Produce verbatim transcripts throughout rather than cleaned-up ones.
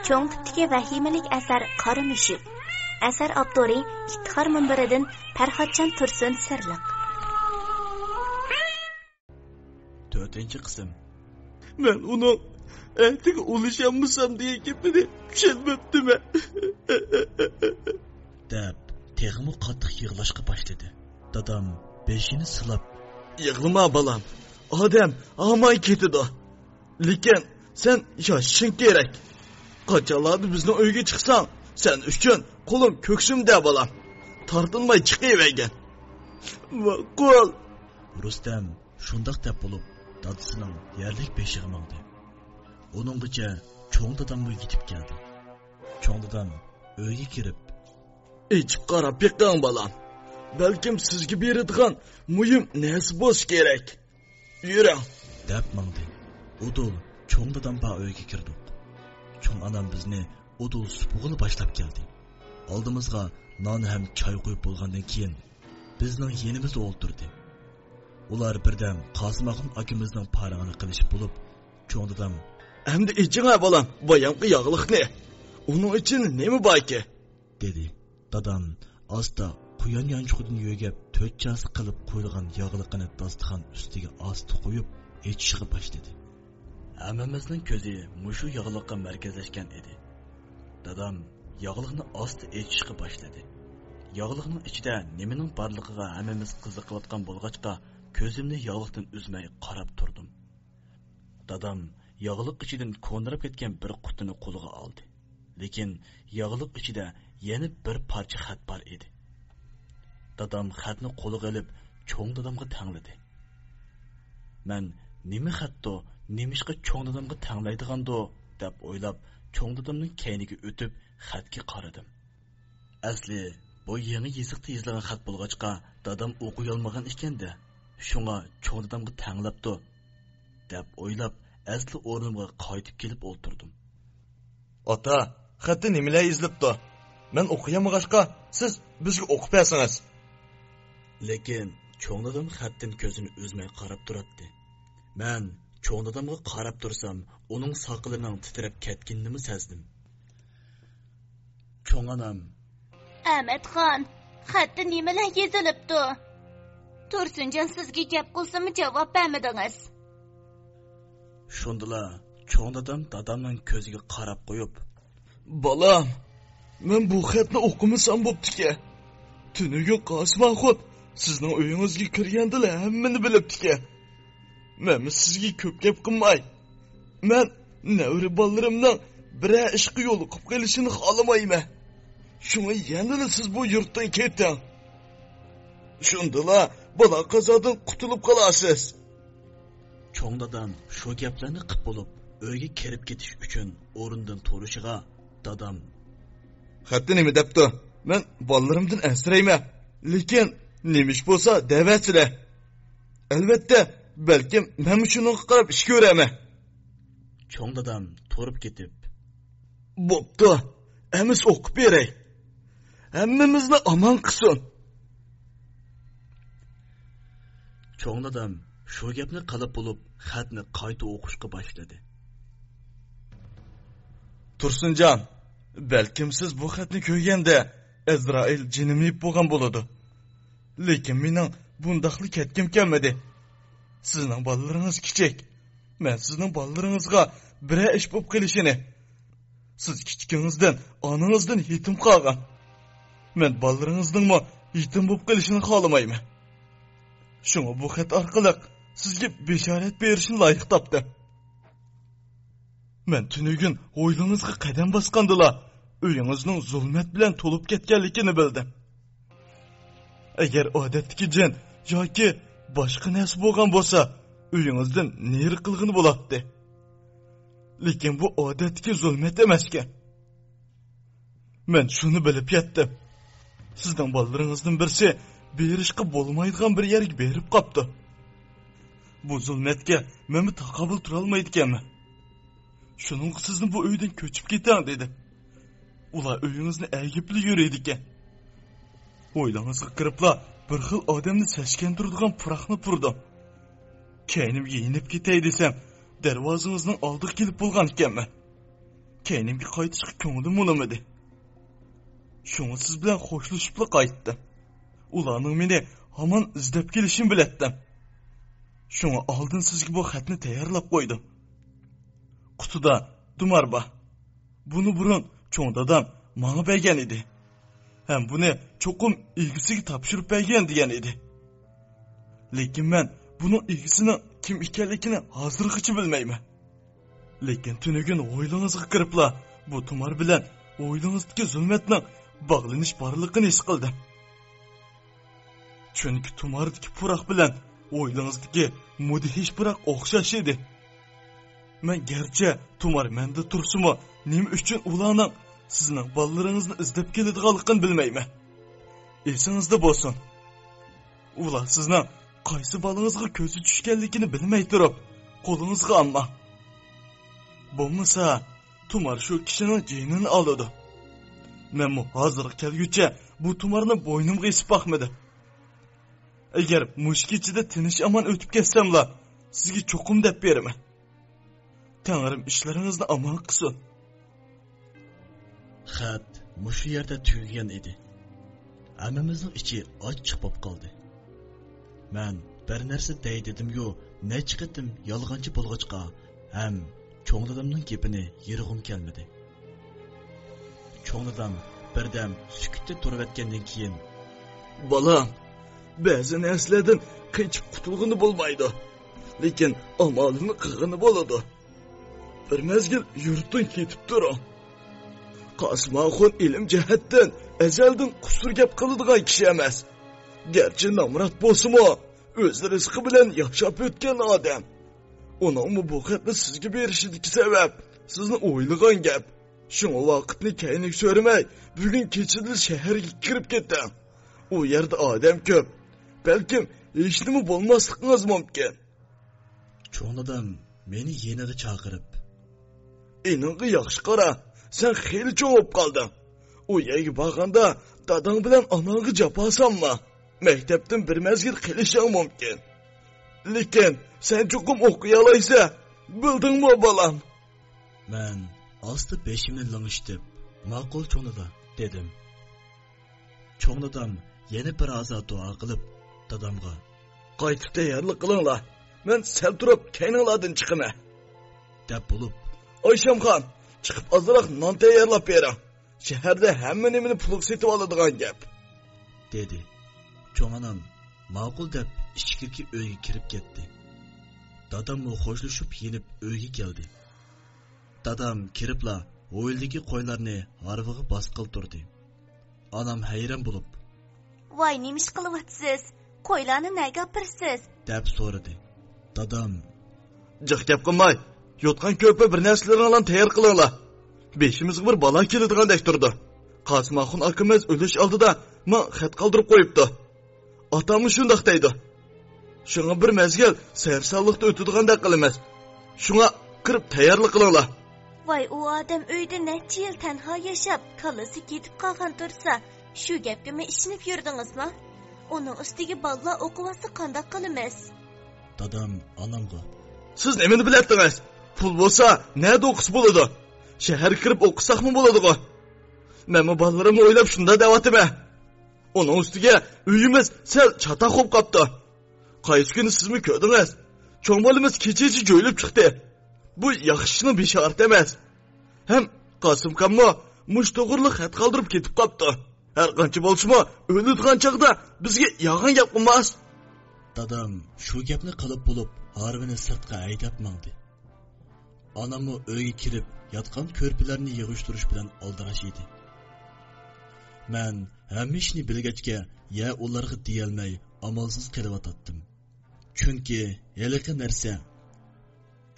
چوڭ تىپتىكى ۋەھىمىلىك ئەسەر قارا مۈشۈك. ئەسەر ئاپتورى ئىپتىخار مۇنبىرىدىن پەرھاتجان تۇرسۇن سىرلىق. تۆتىنچى قىسىم. مەن ئۇنىڭ ئەتىگە ئۇلىشالمىسام دېگەن گېپىنى چۈشەنمەپتىمەن. دەپ، تېخىمۇ قاتتىق يىغلاشقا باشلىدى. دادام بېشىنى سىلاپ، يىغلىما، بالام. ئادەم ھامان كېتىدۇ. لېكىن سەن ياشىشىڭ كېرەك. قاچانلاردا بىزنىڭ ئۆيگە چىقساڭ، سەن ئۈچۈن قولۇم كۆكسۈمدە، بالام. تارتىنماي چىقىۋەرگىن. ماقۇل. رۇستەم شۇنداق دەپ بولۇپ، دادىسىنىڭ يەرلىك بېشىغا ماڭدى. ئۇنىڭغىچە چوڭ داداممۇ يېتىپ كەلدى. چوڭ دادام ئۆيگە كىرىپ، ئېچىپ قاراپ بېقىڭ، بالام. بەلكىم سىزگە بېرىدىغان مۇھىم نەرسە بولسا كېرەك. يۈرۈڭ. دەپ ماڭدى. ئۇدۇل چوڭ دادام بار ئۆيگە كىردۇق. چوڭ ئانام بىزنى ئۇدۇل سۇپىغىلى باشلاپ كەلدى. ئالدىمىزغا نان ھەم چاي قويۇپ بولغاندىن كېيىن، بىزنىڭ يېنىمىزدا ئولتۇردى. ئۇلار بىردەم قاسىمئاخۇن ئاكىمىزنىڭ پارىڭىنى قىلىشىپ بولۇپ، چوڭ دادام، ئەمدى ئېچىڭە، بالام، بايامقى ياغلىقنى. ئۇنىڭ ئىچىدە نېمە باركى؟ دېدى. دادام ئاستا قۇيان يانچۇقىدىن يۆگەپ، تۆت چاسا قىلىپ قويۇلغان ياغلىقىنى داستىخان ئۈستىگە ئاستا قويۇپ، ئېچىشقا باشلىدى. ھەممىمىزنىڭ كۆزى مۇشۇ ياغلىققا مەركەزلەشكەن ئىدى. دادام ياغلىقنى ئاستا ئېچىشقا باشلىدى. ياغلىقنىڭ ئىچىدە نېمىنىڭ بارلىقىغا ھەممىمىز قىزىقىۋاتقان بولغاچقا، كۆزۈمنى ياغلىقتىن ئۈزمەي قاراپ تۇردۇم. دادام ياغلىق ئىچىدىن كونىراپ كەتكەن بىر قۇتىنى قولىغا ئالدى. لېكىن ياغلىق ئىچىدە يەنە بىر پارچە خەت بار ئىدى. دادام خەتنى قولىغا ئېلىپ، چوڭ دادامغا تەڭلىدى. مەن، «نېمە خەتتۇ، نېمىشقا چوڭ دادامغا تەڭلەيدىغاندۇ؟» دەپ ئويلاپ، چوڭ دادامنىڭ كەينىگە ئۆتۈپ، خەتكە قارىدىم. ئەسلى بۇ يېڭى يېزىقتا يېزىلغان خەت بولغاچقا، دادام ئوقۇيالمىغان ئىكەن-دە، شۇڭا چوڭ دادامغا تەڭلەپتۇ، دەپ ئويلاپ، ئەسلى ئورنۇمغا قايتىپ كېلىپ ئولتۇردۇم. «ئاتا، خەتتە نېمىلەر يېزىلىپتۇ؟ مەن ئوقۇيالمىغاچقا، سىز بىزگە ئوقۇپ بەرسىڭىز.» لېكىن چوڭ دادام خەتتىن كۆزىنى ئۈزمەي قاراپ تۇراتتى. مەن چوڭ دادامغا قاراپ تۇرسام، ئۇنىڭ ساقىلىنىڭ تىترەپ كەتكىنىنىمۇ سەزدىم. چوڭ ئانام، «ئەمەتخان، خەتتە نېمىلەر يېزىلىپتۇ؟ تۇرسۇنجان سىزگە گەپ قىلسىمۇ جاۋاب بەرمىدىڭىز.» شۇندىلا چوڭ دادام دادامنىڭ كۆزىگە قاراپ قويۇپ، «بالام، مەن بۇ خەتنى ئوقۇمىسام بوپتىكەن. تۈنۈگۈن قاسىمئاخۇن سىزنىڭ ئۆيىڭىزگە كىرگەندىلا ھەممىنى بىلىپتىكەن. مەنمۇ سىزگە كۆپ گەپ قىلماي، مەن نەۋرە بالىلىرىمنىڭ بىرەر ئىشقا يولۇقۇپ قېلىشىنى خالىمايمەن. شۇڭا يەنىلا سىز بۇ يۇرتتىن كېتىڭ. شۇندىلا بالا قازادىن قۇتۇلۇپ قالارسىز.» چوڭ دادام شۇ گەپلەرنى قىپ بولۇپ، ئۆيگە كىرىپ كېتىش ئۈچۈن ئورنىدىن تۇرۇشىغا، دادام، «خەتتە نېمە دەپتۇ؟ مەن بالىلىرىمدىن ئەنسىرەيمەن. لېكىن نېمە ئىش بولسا دەۋەرسىلە. ئەلۋەتتە، بەلكىم مەنمۇ شۇنىڭغا قاراپ ئىش كۆرەرمەن.» چوڭ دادام تۇرۇپ كېتىپ، «بوپتۇ، ئەمىسە ئوقۇپ بېرەي. ھەممىمىزنى ئامان قىلسۇن.» چوڭ دادام شۇ گەپنى قىلىپ بولۇپ، خەتنى قايتا ئوقۇشقا باشلىدى. «تۇرسۇنجان، بەلكىم سىز بۇ خەتنى كۆرگەندە ئەزرائىل جېنىمنى يەپ بولغان بولىدۇ. لېكىن مېنىڭ بۇنداقلا كەتكۈم كەلمىدى. سىزنىڭ بالىلىرىڭىز كىچىك. مەن سىزنىڭ بالىلىرىڭىزغا بىرەر ئىش بولۇپ قېلىشىنى، سىز كىچىكىڭىزدىن ئانىڭىزدىن يېتىم قالغان. مەن بالىلىرىڭىزنىڭمۇ يېتىم بولۇپ قېلىشىنى خالىمايمەن. شۇڭا بۇ خەت ئارقىلىق سىزگە بېشارەت بېرىشنى لايىق تاپتىم. مەن تۈنۈگۈن ھويلىڭىزغا قەدەم باسقاندىلا، ئۆيىڭىزنىڭ زۇلمەت بىلەن تولۇپ كەتكەنلىكىنى بىلدىم. ئەگەر ئادەتتىكى جىن ياكى باشقا نەرسە بولغان بولسا، ئۆيىڭىزدىن نېرى قىلغىنى بولاتتى. لېكىن بۇ ئادەتتىكى زۇلمەت ئەمەسكەن. مەن شۇنى بىلىپ يەتتىم. سىزنىڭ بالىلىرىڭىزدىن بىرسى بېرىشقا بولمايدىغان بىر يەرگە بېرىپ قاپتۇ. بۇ زۇلمەتكە مەنمۇ تاقابىل تۇرالمايدىكەنمەن. شۇنىڭغا سىزنى بۇ ئۆيدىن كۆچۈپ كېتىڭ دېدىم. ئۇلار ئۆيىڭىزنى ئەگىپلا يۈرىدىكەن. ھويلىڭىزغا كىرىپلا بىر خىل ئادەمنى سەسكەندۈرىدىغان پۇراقنى پۇرىدىم. كەينىمگە يېنىپ كېتەي دېسەم، دەرۋازىڭىزنىڭ ئالدىغا كېلىپ بولغان ئىكەنمەن. كەينىمگە قايتىشقا كۆڭلۈم بولمىدى. شۇڭا سىز بىلەن خوشلىشىپلا قايتتىم. ئۇلارنىڭ مېنى ھامان ئىزدەپ كېلىشىنى بىلەتتىم. شۇڭا ئالدىن سىزگە بۇ خەتنى تەييارلاپ قويدۇم. قۇتىدا تۇمار بار. بۇنى بۇرۇن چوڭ دادام ماڭا بەرگەن ئىدى. ھەم بۇنى چوقۇم ئىگىسىگە تاپشۇرۇپ بەرگەن دېگەن ئىدى. لېكىن مەن بۇنىڭ ئىگىسىنىڭ كىم ئىكەنلىكىنى ھازىرغىچە بىلمەيمەن. لېكىن تۈنۈگۈن ھويلىڭىزغا كىرىپلا بۇ تۇمار بىلەن ھويلىڭىزدىكى زۇلمەتنىڭ باغلىنىش بارلىقىنى ھېس قىلدىم. چۈنكى تۇماردىكى پۇراق بىلەن ھويلىڭىزدىكى مۇدھىش پۇراق ئوخشاش ئىدى. مەن گەرچە تۇمار مەندە تۇرسىمۇ، نېمە ئۈچۈن ئۇلارنىڭ سىزنىڭ بالىلىرىڭىزنى ئىزدەپ كېلىدىغانلىقىنى بىلمەيمەن. ئېسىڭىزدە بولسۇن. ئۇلار سىزنىڭ قايسى بالىڭىزغا كۆزى چۈشكەنلىكىنى بىلمەي تۇرۇپ، قولىڭىزغا ئالماڭ. بولمىسا، تۇمار شۇ كىشىنىڭ جېنىنى ئالىدۇ. مەنمۇ ھازىرغا كەلگۈچە بۇ تۇمارنى بوينۇمغا ئېسىپ باقمىدىم. ئەگەر مۇشۇ كېچىدە تىنچ-ئامان ئۆتۈپ كەتسەملا، سىزگە چوقۇم دەپ بېرىمەن. تەڭرىم ئىشلىرىڭىزنى ئامان قىلسۇن. خەت مۇشۇ يەردە تۈگىگەن ئىدى. ھەممىمىزنىڭ ئىچى ئاچچىق بولۇپ قالدى. مەن بىر نەرسە دەي دېدىمگۇ، نەچچە قېتىم يالغانچى بولغاچقا ھەم چوڭ دادامنىڭ گېپىنى يىرغۇم كەلمىدى. چوڭ دادام بىردەم سۈكۈتتە تۇرۇۋەتكەندىن كېيىن، بالام، بەزى نەرسىلەردىن قېچىپ قۇتۇلغىلى بولمايدۇ. لېكىن ئامالىنى قىلغىلى بولىدۇ. بىر مەزگىل يۇرتتىن كېتىپ تۇرۇڭ. قاسىم ئاخۇن ئىلىم جەھەتتىن ئەزەلدىن قۇسۇر گەپ قىلىدىغان كىشى ئەمەس. گەرچە نامرات بولسىمۇ، ئۆز رىزقى بىلەن ياشاپ ئۆتكەن ئادەم. ئۇنىڭمۇ بۇ خەتنى سىزگە بېرىشىدىكى سەۋەب سىزنى ئويلىغان گەپ. شۇڭا ۋاقىتنى كەينىگە سۆرىمەي، بۈگۈن كېچىدىلا شەھەرگە كىرىپ كېتىڭ. ئۇ يەردە ئادەم كۆپ. بەلكىم ھېچنېمە بولماسلىقىڭىز مۇمكىن. چوڭ دادام مېنى يېنىغا چاقىرىپ، ئېنىڭغا ياخشى قارا، سەن خېلى چوڭ بولۇپ قالدىڭ. ئۇ يەرگە بارغاندا داداڭ بىلەن ئاناڭغا جاپا سالما. مەكتەپتىن بىر مەزگىل قېلىشىڭ مۇمكىن. لېكىن سەن چوقۇم ئوقۇيالايسەن، بىلدىڭمۇ بالام؟ مەن ئاستا بېشىمنى لىڭشىتىپ، ماقۇل چوڭ دادا، دېدىم. چوڭ دادام يەنە بىر ھازا دۇئا قىلىپ، دادامغا، قايتىپ تەييارلىق قىلىڭلار، مەن سەل تۇرۇپ كەينىڭلاردىن چىقىمەن، دەپ بولۇپ، ئايشەمخان، چىقىپ ئازراق نان تەييارلاپ بېرىڭ. شەھەردە ھەممە نېمىنى پۇلغا سېتىۋالىدىغان گەپ، دېدى. چوڭ ئانام ماقۇل دەپ ئىچكىرىكى ئۆيگە كىرىپ كەتتى. داداممۇ خوشلىشىپ يېنىپ ئۆيگە كەلدى. دادام كىرىپلا ھويلىدىكى قويلارنى ھارۋىغا باسقىلى تۇردى. ئانام ھەيران بولۇپ، ۋاي، نېمە ئىش قىلىۋاتىسىز؟ قويلارنى نەگە ئاپىرىسىز؟ دەپ سورىدى. دادام، جىق گەپ قىلماي، يوتقان-كۆرپە بىر نەرسىلىرىڭلارنى تەييار قىلىڭلار. بېشىمىزغا بىر بالا كېلىدىغاندەك تۇرىدۇ. قاسىم ئاخۇن ئاكىمىز ئۆلۈش ئالدىدا ماڭا خەت قالدۇرۇپ قويۇپتۇ. ئاتاممۇ شۇنداق دەيدۇ. شۇڭا بىر مەزگىل سەرسانلىقتا ئۆتىدىغاندەك قىلىمىز. شۇڭا كىرىپ تەييارلىق قىلىڭلار. ۋاي، ئۇ ئادەم ئۆيدە نەچچە يىل تەنھا ياشاپ، كاللىسى كېتىپ قالغان تۇرسا، شۇ گەپكىمۇ ئىشىنىپ يۈردىڭىزما؟ ئۇنىڭ ئۈستىگە بالىلار ئوقۇۋاتسا قانداق قىلىمىز؟ دادام ئانامغا، سىز نېمىنى بىلەتتىڭىز؟ پۇل بولسا نەدە ئوقۇسا بولىدۇ؟ شەھەرگە كىرىپ ئوقۇساقمۇ بولىدىغۇ؟ مەنمۇ بالىلىرىمنى ئويلاپ شۇنداق دەۋاتىمەن. ئۇنىڭ ئۈستىگە ئۆيىمىز سەل چاتاق بولۇپ قاپتۇ. قايسى كۈنى سىزمۇ كۆردىڭىز؟ چوڭ بالىمىز كېچىچە جۆيلۈپ چىقتى. بۇ ياخشى ئىشنىڭ بېشارىتى ئەمەس. ھەم قاسىمكاممۇ مۇشۇ توغرىلىق خەت قالدۇرۇپ كېتىپ قاپتۇ. ھەر قانچە بولسىمۇ، ئۆلىدىغان چاغدا بىزگە يالغان گەپ قىلماس. دادام شۇ گەپنى قىلىپ بولۇپ، ھارۋىنى سىرتقا ھەيدەپ ماڭدى. ئاناممۇ ئۆيگە كىرىپ، ياتقان كۆرپىلەرنى يىغىشتۇرۇش بىلەن ئالدىراش ئىدى. مەن ھەممە ئىشنى بىلگەچكە، يە ئۇلارغا دېيەلمەي، ئامالسىز قېلىۋاتاتتىم. چۈنكى ھېلىقى نەرسە،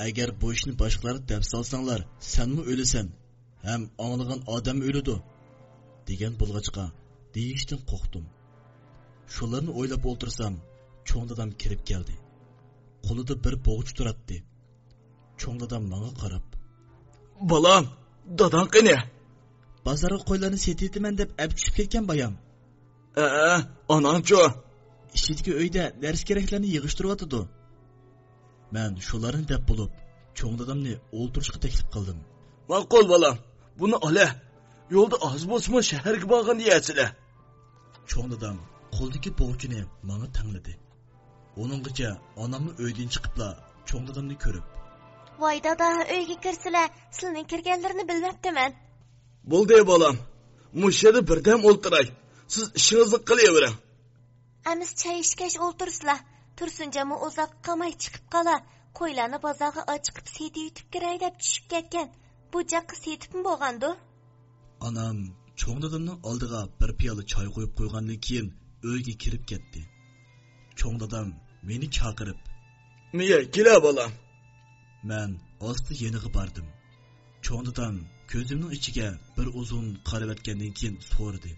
ئەگەر بۇ ئىشنى باشقىلارغا دەپ سالساڭلار، سەنمۇ ئۆلىسەن، ھەم ئاڭلىغان ئادەم ئۆلىدۇ، دېگەن بولغاچقا، دېيىشتىن قورقتۇم. شۇلارنى ئويلاپ ئولتۇرسام، چوڭ دادام كىرىپ كەلدى. قولىدا بىر بوغچا تۇراتتى. چوڭ دادام ماڭا قاراپ، بالام، داداڭ قېنى؟ بازارغا قويلارنى سېتىۋېتىمەن دەپ ئەپ چۈشۈپ كەتكەن بايام. ھە، ئاناڭچۇ؟ ئىچىدىكى ئۆيدە دەرس-كېرەكلەرنى يىغىشتۇرۇۋاتىدۇ. مەن شۇلارنى دەپ بولۇپ، چوڭ دادامنى ئولتۇرۇشقا تەكلىپ قىلدىم. ماقۇل، بالام، بۇنى ئالە. يولدا ئاز بولسىمۇ شەھەرگە بارغاندا يەرسىلە. چوڭ دادام قولىدىكى پوغچىنى ماڭا تەڭلىدى. ئۇنىڭغىچە ئاناممۇ ئۆيدىن چىقىپلا چوڭ دادامنى كۆرۈپ، ۋاي دادا، ئۆيگە كىرسىلە، سىلىنىڭ كىرگەنلىرىنى بىلمەپتىمەن. بولدى، بالام، مۇشۇ يەردە بىردەم ئولتۇراي. سىز ئىشىڭىزنى قىلىۋېرىڭ. ئەمىسە چاي ئىچكەچ ئولتۇرسىلا. تۇرسۇنجانمۇ ئۇزاققا قالماي چىقىپ قالا. قويلارنى بازارغا ئاچىقىپ سېتىۋېتىپ كىرەي دەپ چۈشۈپ كەتكەن. بۇ جاققا سېتىپمۇ بولغاندۇ؟ ئانام چوڭ دادامنىڭ ئالدىغا بىر پىيالە چاي قويۇپ قويغاندىن كېيىن ئۆيگە كىرىپ كەتتى. چوڭ دادام مېنى چاقىرىپ، مىيە، كېلە، بالام. مەن ئاستا يېنىغا باردىم. چوڭ دادام كۆزۈمنىڭ ئىچىگە بىر ئۇزۇن قارىۋەتكەندىن كېيىن سورىدى.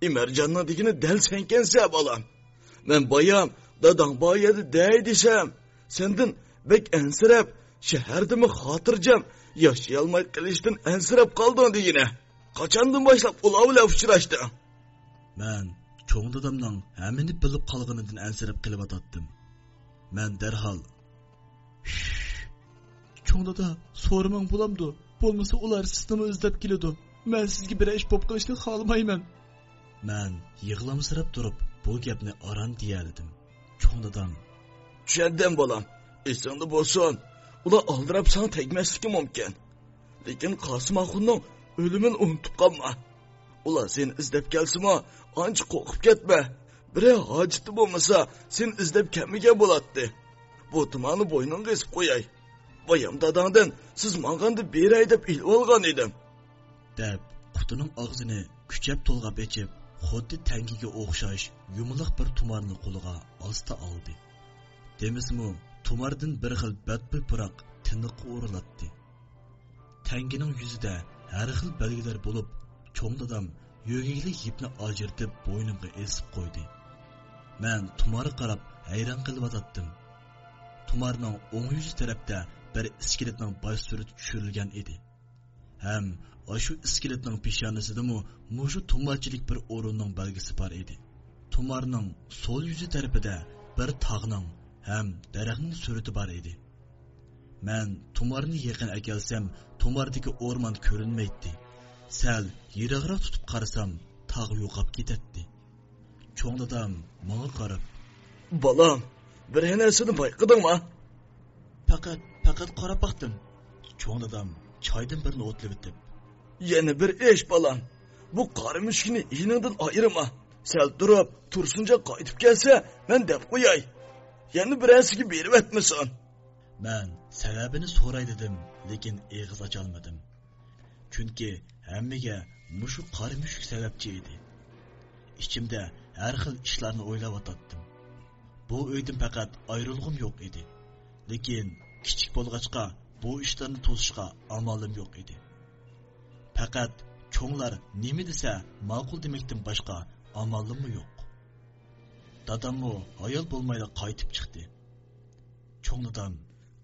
ئىمەرجاننىڭ دېگىنى دەل سەنكەنسە، بالام. مەن بايام داداڭ بار يەردە دەي دېسەم، سەندىن بەك ئەنسىرەپ، شەھەردىمۇ خاتىرجەم ياشىيالماي قېلىشتىن ئەنسىرەپ قالدىڭ دېگىنە. قاچاندىن باشلاپ ئۇلار بىلەن ئۇچراشتىڭ؟ مەن چوڭ دادامنىڭ ھەممىنى بىلىپ قالغىنىدىن ئەنسىرەپ قېلىۋاتاتتىم. مەن دەرھال، چوڭ دادا، سورىماڭ بولامدۇ؟ بولمىسا ئۇلار سىزنىمۇ ئىزدەپ كېلىدۇ. مەن سىزگە بىرەر ئىش بولۇپ قېلىشنى خالىمايمەن. مەن يىغلامسىراپ تۇرۇپ بۇ گەپنى ئاران دېيەلىدىم. چوڭ دادام، چۈشەندىم، بالام. ئېسىڭدە بولسۇن. ئۇلار ئالدىراپ ساڭا تەگمەسلىكى مۇمكىن. لېكىن قاسىم ئاخۇننىڭ ئۆلۈمىنى ئۇنتۇپ قالما. ئۇلار سېنى ئىزدەپ كەلسىمۇ، ئانچە قورقۇپ كەتمە. بىرەر ھاجىتى بولمىسا، سېنى ئىزدەپ كەلمىگەن بولاتتى. بۇ تۇمارنى بوينۇڭغا ئېسىپ قوياي. بايام داداڭدىن سىز ماڭغاندا بېرەي دەپ ئېلىۋالغان ئىدىم. دەپ، قۇتىنىڭ ئاغزىنى كۈچەپ تولغاپ ئېچىپ، خۇددى تەڭگىگە ئوخشاش يۇمىلاق بىر تۇمارنى قولىغا ئاستا ئالدى. دېمىسىمۇ، تۇماردىن بىر خىل بەتبۇي پۇراق تىنىققا ئۇرۇلاتتى. تەڭگىنىڭ يۈزىدە ھەر خىل بەلگىلەر بولۇپ، چوڭ دادام يۆگەكلىك يىپنى ئاجرىتىپ بوينۇمغا ئېسىپ قويدى. مەن تۇمارغا قاراپ ھەيران قېلىۋاتاتتىم. تۇمارنىڭ ئوڭ يۈزى تەرەپتە بىر ئىسكىلىتنىڭ باش سۈرىتى چۈشۈرۈلگەن ئىدى. ھەم ئاشۇ ئىسكىلىتنىڭ پېشانىسىدىمۇ مۇشۇ تۇمارچىلىك بىر ئورۇننىڭ بەلگىسى بار ئىدى. تۇمارنىڭ سول يۈزى تەرىپىدە بىر تاغنىڭ ھەم دەرەخنىڭ سۈرىتى بار ئىدى. مەن تۇمارنى يېقىن ئەكەلسەم، تۇماردىكى ئورمان كۆرۈنمەيتتى. سەل يىراقراق تۇتۇپ قارىسام، تاغ يوقاپ كېتەتتى. چوڭ دادام ماڭا قاراپ، بالام، بىرەر نەرسىنى بايقىدىڭما؟ پەقەت، پەقەت قاراپ باقتىم. چوڭ دادام چايدىن بىرنى ئوتلىۋېتىپ، يەنە بىر ئىش، بالام. بۇ قارا مۈشۈكنى يېنىڭدىن ئايرىما. سەل تۇرۇپ، تۇرسۇنجان قايتىپ كەلسە، مەن دەپ قوياي. يەنە بىرەرسىگە بېرىۋەتمىسۇن. مەن سەۋەبىنى سوراي دېدىم، لېكىن ئېغىز ئاچالمىدىم. چۈنكى ھەممىگە مۇشۇ قارا مۈشۈك سەۋەبچى ئىدى. ئىچىمدە ھەر خىل ئىشلارنى ئويلاۋاتاتتىم. بۇ ئۆيدىن پەقەت ئايرىلغۇم يوق ئىدى. لېكىن كىچىك بولغاچقا، بۇ ئىشلارنى توسۇشقا ئامالىم يوق ئىدى. پەقەت چوڭلار نېمە دېسە، ماقۇل دېمەكتىن باشقا ئامالىممۇ يوق. داداممۇ ھايال بولمايلا قايتىپ چىقتى. چوڭ دادام،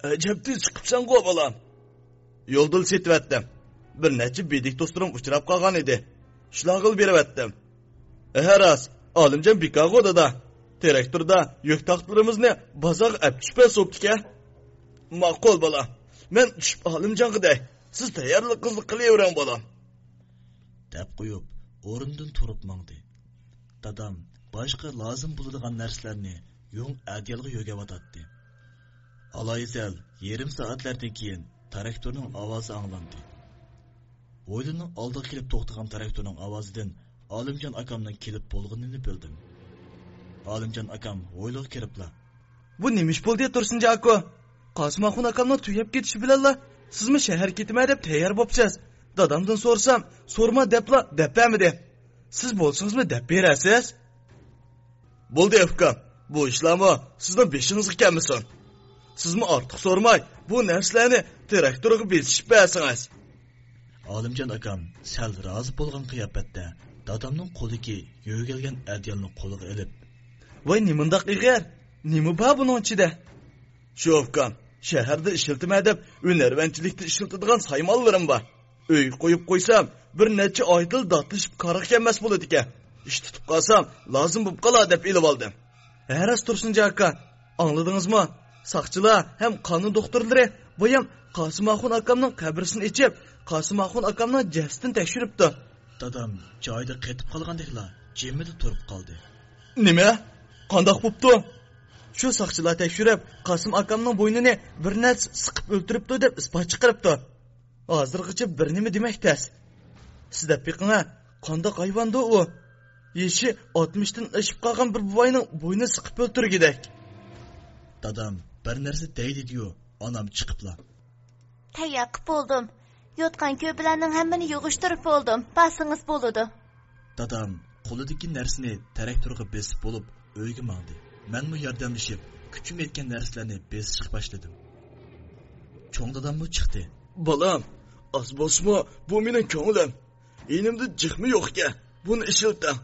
ئەجەب تېز چىقىپسەنغۇ، بالام. يولدىلا سېتىۋەتتىم. بىر نەچچە بىدىك دوستلىرىم ئۇچراپ قالغان ئىدى. شۇلارغىلا بېرىۋەتتىم. ھە، راست، ئالىمجان بىكارغۇ، دادا. تىراكتوردا يۈك تاختىلىرىمىزنى بازارغا ئەپ چۈشۈپ بوپتىكەن. ماقۇل، بالام. مەن چۈشۈپ ئالىمجانغا دەي. سىز تەييارلىقىڭىزنى قىلىۋېرىڭ، بالام. دەپ قويۇپ، ئورنىدىن تۇرۇپ ماڭدى. دادام باشقا لازىم بولىدىغان نەرسىلەرنى يۇڭ ئەدىيالغا يۆگەۋاتاتتى. ئالايىزەل يېرىم سائەتلەردىن كېيىن تىراكتورنىڭ ئاۋازى ئاڭلاندى. ھويلىنىڭ ئالدىغا كېلىپ توختىغان تىراكتورنىڭ ئاۋازىدىن ئالىمجان ئاكامنىڭ كېلىپ بولغىنىنى بىلدىم. ئالىمجان ئاكام ھويلىغا كىرىپلا، بۇ نېمە ئىش بولدى، تۇرسۇنجان ئاكا؟ قاسىم ئاخۇن ئاكامنىڭ تۈگەپ كېتىشى بىلەنلا سىزمۇ شەھەرگە كېتىمەن دەپ تەييار بوپسىز. دادامدىن سورىسام، سورىما دەپلا دەپ بەرمىدى. سىز بولسىڭىزمۇ دەپ بېرەرسىز. بولدى ئۇكام، بۇ ئىشلارمۇ سىزنىڭ بېشىڭىزغا كەلمىسۇن. سىزمۇ ئارتۇق سورىماي، بۇ نەرسىلەرنى تىراكتورغا بېسىشىپ بەرسىڭىز. ئالىمجان ئاكام سەل رازى بولغان قىياپەتتە دادامنىڭ قولىدىكى يۆگەلگەن ئەدىيالنى قولىغا ئېلىپ، ۋاي، نېمانداق ئېغىر؟ نېمە بار بۇنىڭ ئىچىدە؟ شۇ ئۇكام، شەھەردە ئىشلىتىمەن دەپ ھۈنەرۋەنچىلىكتە ئىشلىتىدىغان سايمانلىرىم بار. ئۆيگە قويۇپ قويسام، بىر نەچچە ئايدىلا داتلىشىپ قاراق كەلمەس بولىدىكەن. ئىش تۇتۇپ قالسام، لازىم بولۇپ قالار دەپ ئېلىۋالدىم. ھە، راست تۇرسۇنجان ئاكا، ئاڭلىدىڭىزمۇ؟ ساقچىلار ھەم قانۇن دوختۇرلىرى بايام قاسىم ئاخۇن ئاكامنىڭ قەبرىسىنى ئېچىپ، قاسىم ئاخۇن ئاكامنىڭ جەسىتىنى تەكشۈرۈپتۇ. دادام جايىدا قېتىپ قالغاندەكلا جىممىدە تۇرۇپ قالدى. نېمە؟ قانداق بوپتۇ؟ شۇ ساقچىلار تەكشۈرۈپ، قاسىم ئاكامنىڭ بوينىنى بىر نەرسە سىقىپ ئۆلتۈرۈپتۇ دەپ ئىسپات چىقىرىپتۇ. ھازىرغىچە بىر نېمە دېمەك تەس. سىز دەپ بېقىڭە، قانداق ھايۋاندۇ ئۇ؟ يېشى ئاتمىشتىن ئېشىپ قالغان بىر بوۋاينىڭ بوينىنى سىقىپ ئۆلتۈرگۈدەك. دادام بىر نەرسە دەي دېدىيۇ، ئانام چىقىپلا. تەييار قىپ بولدۇم. يوتقان-كۆرپىلەرنىڭ ھەممىنى يىغىشتۇرۇپ بولدۇم. بارسىڭىز بولىدۇ. دادام قولىدىكى نەرسىنى تىراكتورغا بېسىپ بولۇپ، ئۆيگە ماڭدى. مەنمۇ ياردەملىشىپ، كۈچۈم يەتكەن نەرسىلەرنى بېسىشقا باشلىدىم. چوڭ داداممۇ چىقتى. بالام، ئاز بولسىمۇ، بۇ مېنىڭ كۆڭلۈم. يېنىمدا جىقمۇ يوقكەن، بۇنى ئىشلىتىڭ.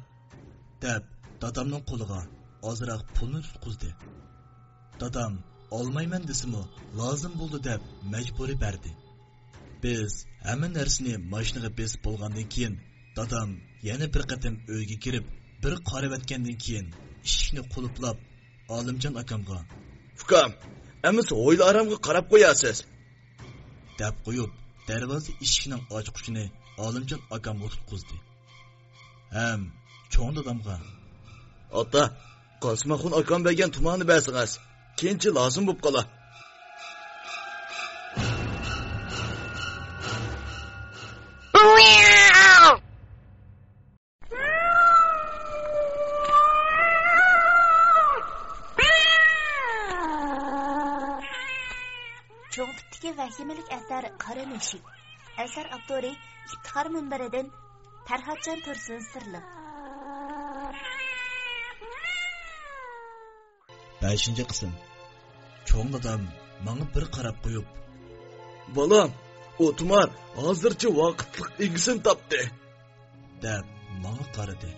دەپ، دادامنىڭ قولىغا ئازراق پۇلنى تۇتقۇزدى. دادام ئالمايمەن دېسىمۇ، لازىم بولدى دەپ، مەجبۇرىي بەردى. بىز ھەممە نەرسىنى ماشىنىغا بېسىپ بولغاندىن كېيىن، دادام يەنە بىر قېتىم ئۆيگە كىرىپ، بىر قارىۋەتكەندىن كېيىن، ئىشىكنى قۇلۇپلاپ، ئالىمجان ئاكامغا، ئۇكام، ئەمىسە ھويلا ئارامغا قاراپ قويارسىز، دەپ قويۇپ، دەرۋازا ئىشىكنىڭ ئاچقۇچىنى ئالىمجان ئاكامغا تۇتقۇزدى. ھەم چوڭ دادامغا، ئاتا، قاسىماخۇن ئاكام بەرگەن تۇمارنى بەرسىڭىز، كېيىنچە لازىم بوپ قالا. چوڭ تىپتىكى ۋەھىمىلىك ئەسەر قارا مۈشۈك. ئەسەر ئاپتورى ئىپتىخار مۇنبىرىدىن پەرھاتجان تۇرسۇن سىرلىق. بەشىنچى قىسىم. چوڭ دادام ماڭا بىر قاراپ قويۇپ، بالام، ئۇ تۇمار ھازىرچە ۋاقىتلىق ئىگىسىنى تاپتى، دەپ ماڭا قارىدى.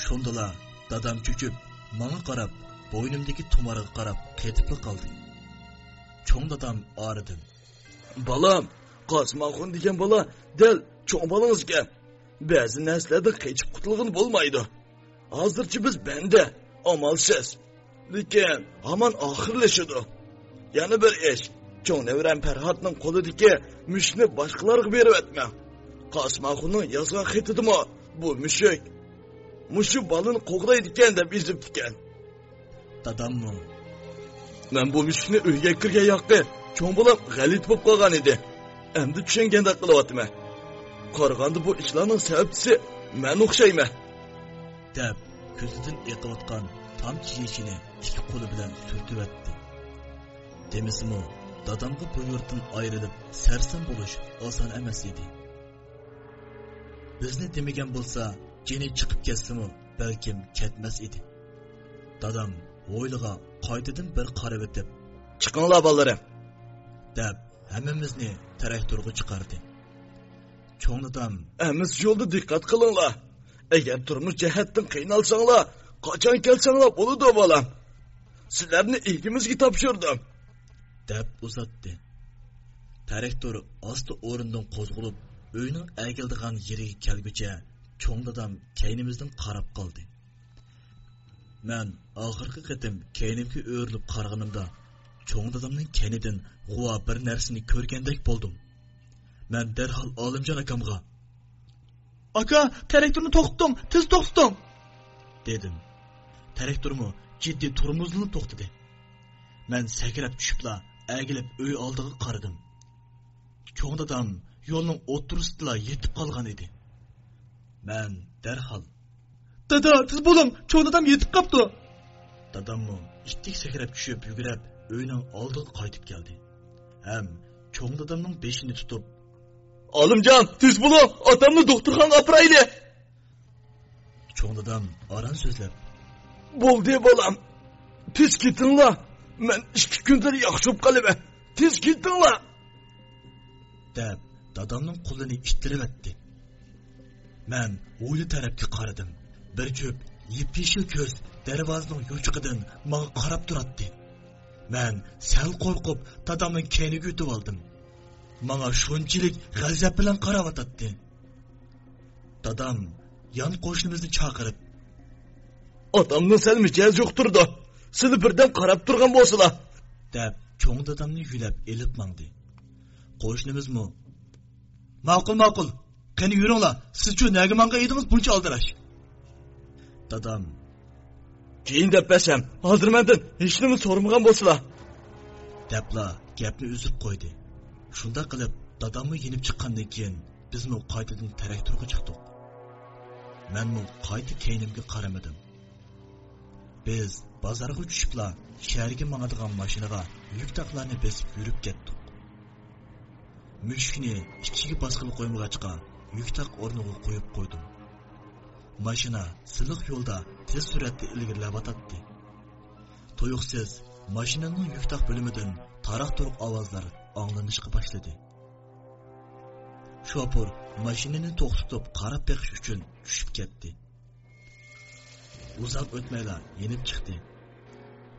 شۇندىلا دادام چۆچۈپ، ماڭا قاراپ، بوينۇمدىكى تۇمارغا قاراپ قېتىپلا قالدى. چوڭ دادام ئارىدىن، بالام، قاسىماخۇن دېگەن بالا دەل چوڭ بالىڭىز ئىكەن. بەزى نەرسىلەردىن قېچىپ قۇتۇلغىلى بولمايدۇ. ھازىرچە بىز بەندە، ئامالسىز. لېكىن ھامان ئاخىرلىشىدۇ. يەنە بىر ئىش، چوڭ نەۋرەم پەرھاتنىڭ قولىدىكى مۈشۈكنى باشقىلارغا بېرىۋەتمەڭ. قاسىماخۇننىڭ يازغان خېتىدىمۇ بۇ مۈشۈك مۇشۇ بالىنى قوغدايدىكەن دەپ يېزىپتىكەن. داداممۇ، مەن بۇ مۈشۈكنى ئۆيگە كىرگەن ياقى چوڭ بالام غەلىتە بولۇپ قالغان ئىدى. ئەمدى چۈشەنگەندەك قىلىۋاتىمەن. قارىغاندا بۇ ئىشلارنىڭ سەۋەبچىسى مەن ئوخشايمەن، دەپ، كۆزىدىن ئېقىۋاتقان تامچە يېشىنى ئىككى قولى بىلەن سۈرتۈۋەتتى. دېمىسىمۇ، دادامغا بۇ يۇرتتىن ئايرىلىپ سەرسان بولۇش ئاسان ئەمەس ئىدى. بىزنى دېمىگەن بولسا، جېنى چىقىپ كەتسىمۇ، بەلكىم كەتمەس ئىدى. دادام ھويلىغا قايتىدىن بىر قارىۋېتىپ، چىقىڭلار، بالىلىرىم، دەپ، ھەممىمىزنى تىراكتورغا چىقاردى. چوڭ دادام، ئەمىسە يولدا دىققەت قىلىڭلار. ئەگەر تۇرمۇش جەھەتتىن قىينالساڭلار، قاچان كەلسەڭلار بولىدۇ، بالام. سىلەرنى ئىگىمىزگە تاپشۇردۇم، دەپ ئۇزاتتى. تىراكتور ئاستا ئورنىدىن قوزغىلىپ، ئۆينىڭ ئەگىلىدىغان يېرىگە كەلگۈچە چوڭ دادام كەينىمىزدىن قاراپ قالدى. مەن ئاخىرقى قېتىم كەينىمگە ئۆرۈلۈپ قارىغىنىمدا، چوڭ دادامنىڭ كەينىدىن غۇۋا بىر نەرسىنى كۆرگەندەك بولدۇم. مەن دەرھال ئالىمجان ئاكامغا، ئاكا، تىراكتورنى توختىتىڭ، تېز توختىتىڭ، دېدىم. تىراكتورمۇ جىددىي تورمۇزلىنىپ توختىدى. مەن سەكرەپ چۈشۈپلا ئەگىلىپ ئۆي ئالدىغا قارىدىم. چوڭ دادام يولنىڭ ئوتتۇرىسىدىلا يېتىپ قالغان ئىدى. مەن دەرھال، دادا، تېز بولۇڭ، چوڭ دادام يېتىپ قاپتۇ! داداممۇ ئىتتىك سەكرەپ چۈشۈپ يۈگۈرۈپ ئۆينىڭ ئالدىغا قايتىپ كەلدى ھەم چوڭ دادامنىڭ بېشىنى تۇتۇپ، ئالىمجان، تېز بولۇڭ، ئاتامنى دوختۇرخانىغا ئاپىرايلى! چوڭ دادام ئاران سۆزلەپ، بولدى بالام، تېز كېتىڭلار، مەن ئىككى كۈندىن ياخشى بولۇپ قالىمەن، تېز كېتىڭلار، دەپ دادامنىڭ قولىنى ئىتتىرىۋەتتى. مەن ھويلا تەرەپكە قارىدىم. بىر جۈپ يېپيېشىل كۆز دەرۋازىنىڭ يوچۇقىدىن ماڭا قاراپ تۇراتتى. مەن سەل قورقۇپ دادامنىڭ كەينىگە ئۆتۈۋالدىم. ماڭا شۇنچىلىك غەزەپ بىلەن قاراۋاتاتتى. دادام يان قوشنىمىزنى چاقىرىپ، ئاتامنىڭ سەل مىجەزى يۇقتۇرىدۇ، سىلى بىردەم قاراپ تۇرغان بولسىلا، دەپ چوڭ دادامنى يۆلەپ ئېلىپ ماڭدى. قوشنىمىزمۇ، ماقۇل، ماقۇل، قېنى يۈرۈڭلار، سىزچۇ نەگە ماڭغان ئىدىڭىز بۇنچە ئالدىراش؟ دادام، كېيىن دەپ بەرسەم، ھازىر مەندىن ھېچنېمە سورىمىغان بولسىلا، دەپلا گەپنى ئۈزۈپ قويدى. شۇنداق قىلىپ داداممۇ يېنىپ چىققاندىن كېيىن، بىزمۇ قايتىدىن تراكتورغا چىقتۇق. مەنمۇ قايتا كەينىمگە قارىمىدىم. بىز بازارغا چۈشۈپلا شەھەرگە ماڭىدىغان ماشىنىغا يۈك تاقلارنى بېسىپ يۈرۈپ كەتتۇق. مۈشۈكنى ئىچىگە باسقىلى قويمىغاچقا، يۈك تاق ئورنىغا قويۇپ قويدۇم. ماشىنا سىلىق يولدا تېز سۈرئەتتە ئىلگىرىلەۋاتاتتى. تۇيۇقسىز ماشىنىنىڭ يۈك تاق بۆلۈمىدىن تاراق-تۇرۇق ئاۋازلار ئاڭلىنىشقا باشلىدى. شوپۇر ماشىنىنى توختىتىپ قاراپ بېقىش ئۈچۈن چۈشۈپ كەتتى. ئۇزاق ئۆتمەيلا يېنىپ چىقتى.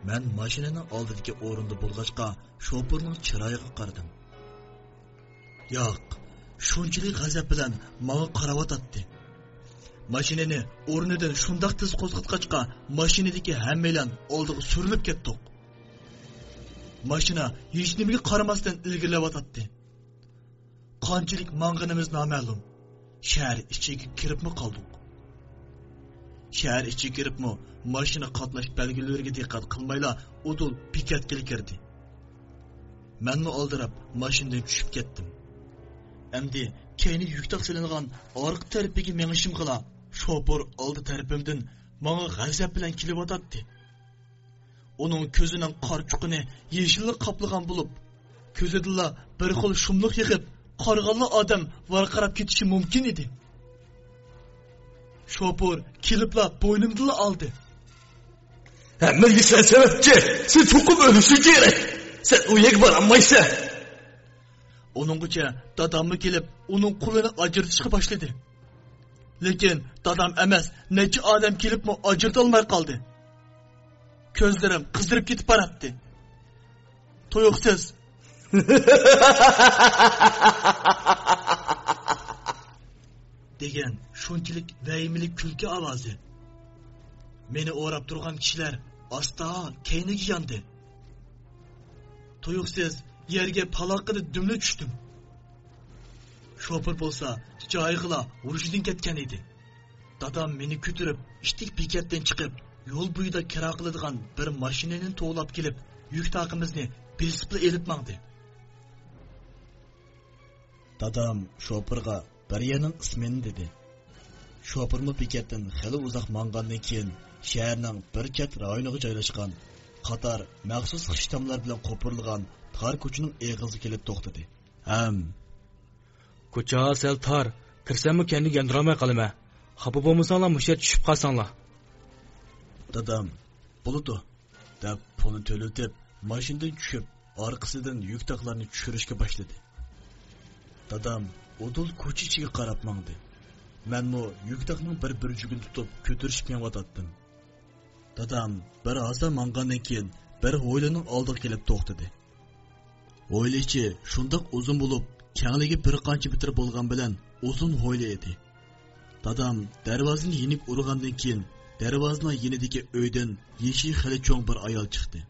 مەن ماشىنىنىڭ ئالدىدىكى ئورۇندا بولغاچقا، شوپۇرنىڭ چىرايىغا قارىدىم. ياق، شۇنچىلىك غەزەپ بىلەن ماڭا قاراۋاتاتتى. ماشىنىنى ئورنىدىن شۇنداق تېز قوزغاتقاچقا، ماشىنىدىكى ھەممەيلەن ئالدىغا سۈرۈلۈپ كەتتۇق. ماشىنا ھېچنېمىگە قارىماستىن ئىلگىرىلەۋاتاتتى. قانچىلىك ماڭغىنىمىز نامەلۇم. شەھەر ئىچىگە كىرىپمۇ قالدۇق. شەھەر ئىچىگە كىرىپمۇ ماشىنا قاتناش بەلگىلىرىگە دىققەت قىلمايلا ئۇدۇل بېكەتكىلا كىردى. مەنمۇ ئالدىراپ ماشىنىدىن چۈشۈپ كەتتىم. ئەمدى كەينى يۈك تاق سېلىنغان ئارقا تەرىپىگە مېڭىشىمغىلا، شوپۇر ئالدى تەرىپىمدىن ماڭا غەزەپ بىلەن كېلىۋاتاتتى. ئۇنىڭ كۆزىنىڭ قارىچۇقىنى يېشىللىق قاپلىغان بولۇپ، كۆزىدىنلا بىر خىل شۇملۇق يېغىپ، قارىغانلا ئادەم ۋارقىراپ كېتىشى مۇمكىن ئىدى. شوپۇر كېلىپلا بوينۇمدىنلا ئالدى. ھەممىگە سەن سەۋەبچى، سەن چوقۇم ئۆلۈشۈڭ كېرەك، سەن ئۇ يەرگە بارالمايسەن. ئۇنىڭغىچە داداممۇ كېلىپ، ئۇنىڭ قولىنى ئاجرىتىشقا باشلىدى. لېكىن دادام ئەمەس، نەچچە ئادەم كېلىپمۇ ئاجرىتالماي قالدى. كۆزلىرىم قىزىرىپ كېتىپ باراتتى. تۇيۇقسىز دېگەن شۇنچىلىك ۋەھىمىلىك كۈلكە ئاۋازى. مېنى ئوراپ تۇرغان كىشىلەر ئاستا كەينىگە ياندى. تۇيۇقسىز يەرگە پالاققىدە دۈملە چۈشتۈم. شوپۇر بولسا جايىغىلا ھوشىدىن كەتكەن ئىدى. دادام مېنى كۆتۈرۈپ، ئىتتىك بېكەتتىن چىقىپ، يول بويىدا كىرا قىلىدىغان بىر ماشىنىنى توۋلاپ كېلىپ، يۈك تاقىمىزنى بېسىپلا ئېلىپ ماڭدى. دادام شوپۇرغا بىر يەرنىڭ ئىسمىنى دېدى. شوپۇرمۇ بېكەتتىن خېلى ئۇزاق ماڭغاندىن كېيىن، شەھەرنىڭ بىر چەت رايونىغا جايلاشقان قاتار مەخسۇس خىش تاملار بىلەن قوپۇرۇلغان تار كوچىنىڭ ئېغىزىغا كېلىپ توختىدى. ھەم، كوچا سەل تار، كىرسەممۇ كەينىگە ياندۇرالماي قالىمەن. خاپا بولمىساڭلار، مۇشۇ يەردە چۈشۈپ قالساڭلار. دادام، بولىدۇ، دەپ پۇلنى تۆلىتىپ، ماشىنىدىن چۈشۈپ، ئارقىسىدىن يۈك تاقلارنى چۈشۈرۈشكە باشلىدى. دادام ئۇدۇل كوچا ئىچىگە قاراپ ماڭدى. مەنمۇ يۈك تاقنىڭ بىر بۇرجىكىنى تۇتۇپ كۆتۈرۈشۈپ مېڭىۋاتاتتىم. دادام بىر ھازا ماڭغاندىن كېيىن بىر ھويلىنىڭ ئالدىغا كېلىپ توختىدى. ھويلا ئىچى شۇنداق ئۇزۇن بولۇپ، كەڭلىكى بىر قانچە مېتىر بولغان بىلەن ئۇزۇن ھويلا ئىدى. دادام دەرۋازىنى يېنىك ئۇرغاندىن كېيىن، دەرۋازىنىڭ يېنىدىكى ئۆيدىن يېشى خېلى چوڭ بىر ئايال چىقتى.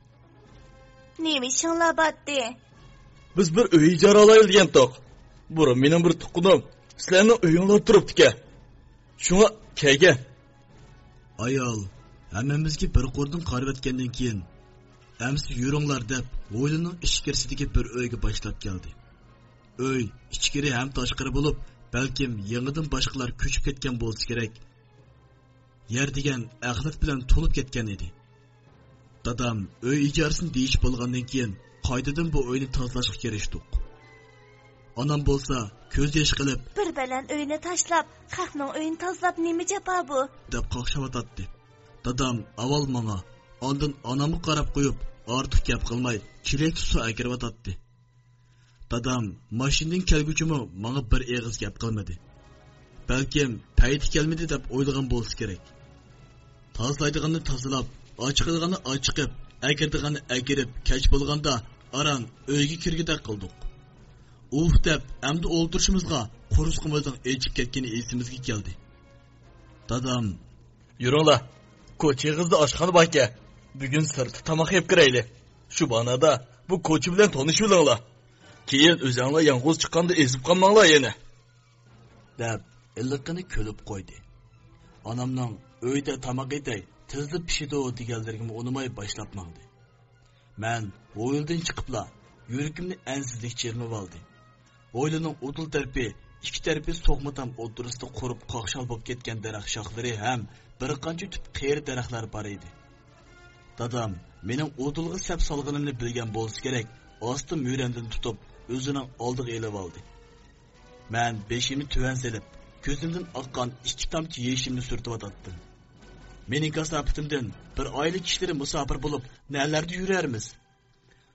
نېمە ئىشىڭلار بارتتى؟ بىز بىر ئۆي ئىجارە ئالايلى دېگەنتۇق. بۇرۇن مېنىڭ بىر تۇغقىنىم سىلەرنىڭ ئۆيۈڭلاردا تۇرۇپتىكەن. شۇڭا كەلگەن. ئايال ھەممىمىزگە بىر قۇردىن قارىۋەتكەندىن كېيىن، ئەمسە يۈرۈڭلار دەپ، ھويلىنىڭ ئىچكىرىسىدىكى بىر ئۆيگە باشلاپ كەلدى. ئۆي ئىچكىرى ھەم تاشقىرى بولۇپ، بەلكىم يېڭىدىن باشقىلار كۆچۈپ كەتكەن بولسا كېرەك. يەر دېگەن ئەخلەت بىلەن تولۇپ كەتكەن ئىدى. دادام ئۆي ئىجارىسىنى دېيىشىپ بولغاندىن كېيىن، قايتىدىن بۇ ئۆينى تازىلاشقا كىرىشتۇق. ئانام بولسا كۆز يېشى قىلىپ، بىر بەلەن ئۆينى تاشلاپ، خەقنىڭ ئۆيىنى تازىلاپ نېمە جاپا بۇ؟ دەپ قاقشاۋاتاتتى. دادام ئاۋۋال ماڭا، ئاندىن ئانامغا قاراپ قويۇپ، ئارتۇق گەپ قىلماي، چېلەكتە سۇ ئەكىرىۋاتاتتى. دادام ماشىنىدىن كەلگۈچىمۇ ماڭا بىر ئېغىز گەپ قىلمىدى. بەلكىم پەيتى كەلمىدى دەپ ئويلىغان بولسا كېرەك. تازىلايدىغاننى تازىلاپ، ئاچىقىدىغاننى ئاچىقىپ، ئەكىرىدىغاننى ئەكىرىپ، كەچ بولغاندا ئاران ئۆيگە كىرگۈدەك قىلدۇق. ئۇھ دەپ ئەمدى ئولتۇرۇشىمىزغا قورسىقىمىزنىڭ ئېچىپ كەتكىنى ئېسىمىزگە كەلدى. دادام، يۈرۈڭلار، كوچا ئېغىزىدا ئاشخانا باركەن، بۈگۈن سىرتتا تاماق يەپ كىرەيلى. شۇ بانادا بۇ كوچا بىلەن تونۇشۇۋېلىڭلار. كېيىن ئۆزۈڭلار يالغۇز چىققاندا ئېزىپ قالماڭلار يەنە، دەپ، ھېلىقىنى كۈلۈپ قويدى. ئانامنىڭ «ئۆيدە تاماق يېتەي، تېزلا پىشىدۇ» دېگەنلىرىگىمۇ ئۇنىماي باشلاپ ماڭدى. مەن ھويلىدىن چىقىپلا، يۈرىكىمنى ئەنسىزلىك چىرمىۋالدى. ھويلىنىڭ ئۇدۇل تەرىپى ئىككى تەرىپى سوقما تام ئوتتۇرىسىدا قۇرۇپ قاقشال بولۇپ كەتكەن دەرەخ شاخلىرى ھەم بىر قانچە تۈپ قېرى دەرەخلەر بار ئىدى. دادام مېنىڭ ئۇدۇلغا سەپ سالغىنىمنى بىلگەن بولسا كېرەك، ئاستا مۈرەمدىن تۇتۇپ، ئۆزىنىڭ ئالدىغا ئېلىۋالدى. مەن بېشىمنى تۆۋەن سېلىپ، كۆزۈمدىن ئاققان ئىككى تامچە يېشىمنى سۈرتۈۋاتاتتىم. مېنىڭ كاساپىتىمدىن بىر ئائىلە كىشىلىرى مۇساپىر بولۇپ، نەلەردە يۈرەرمىز؟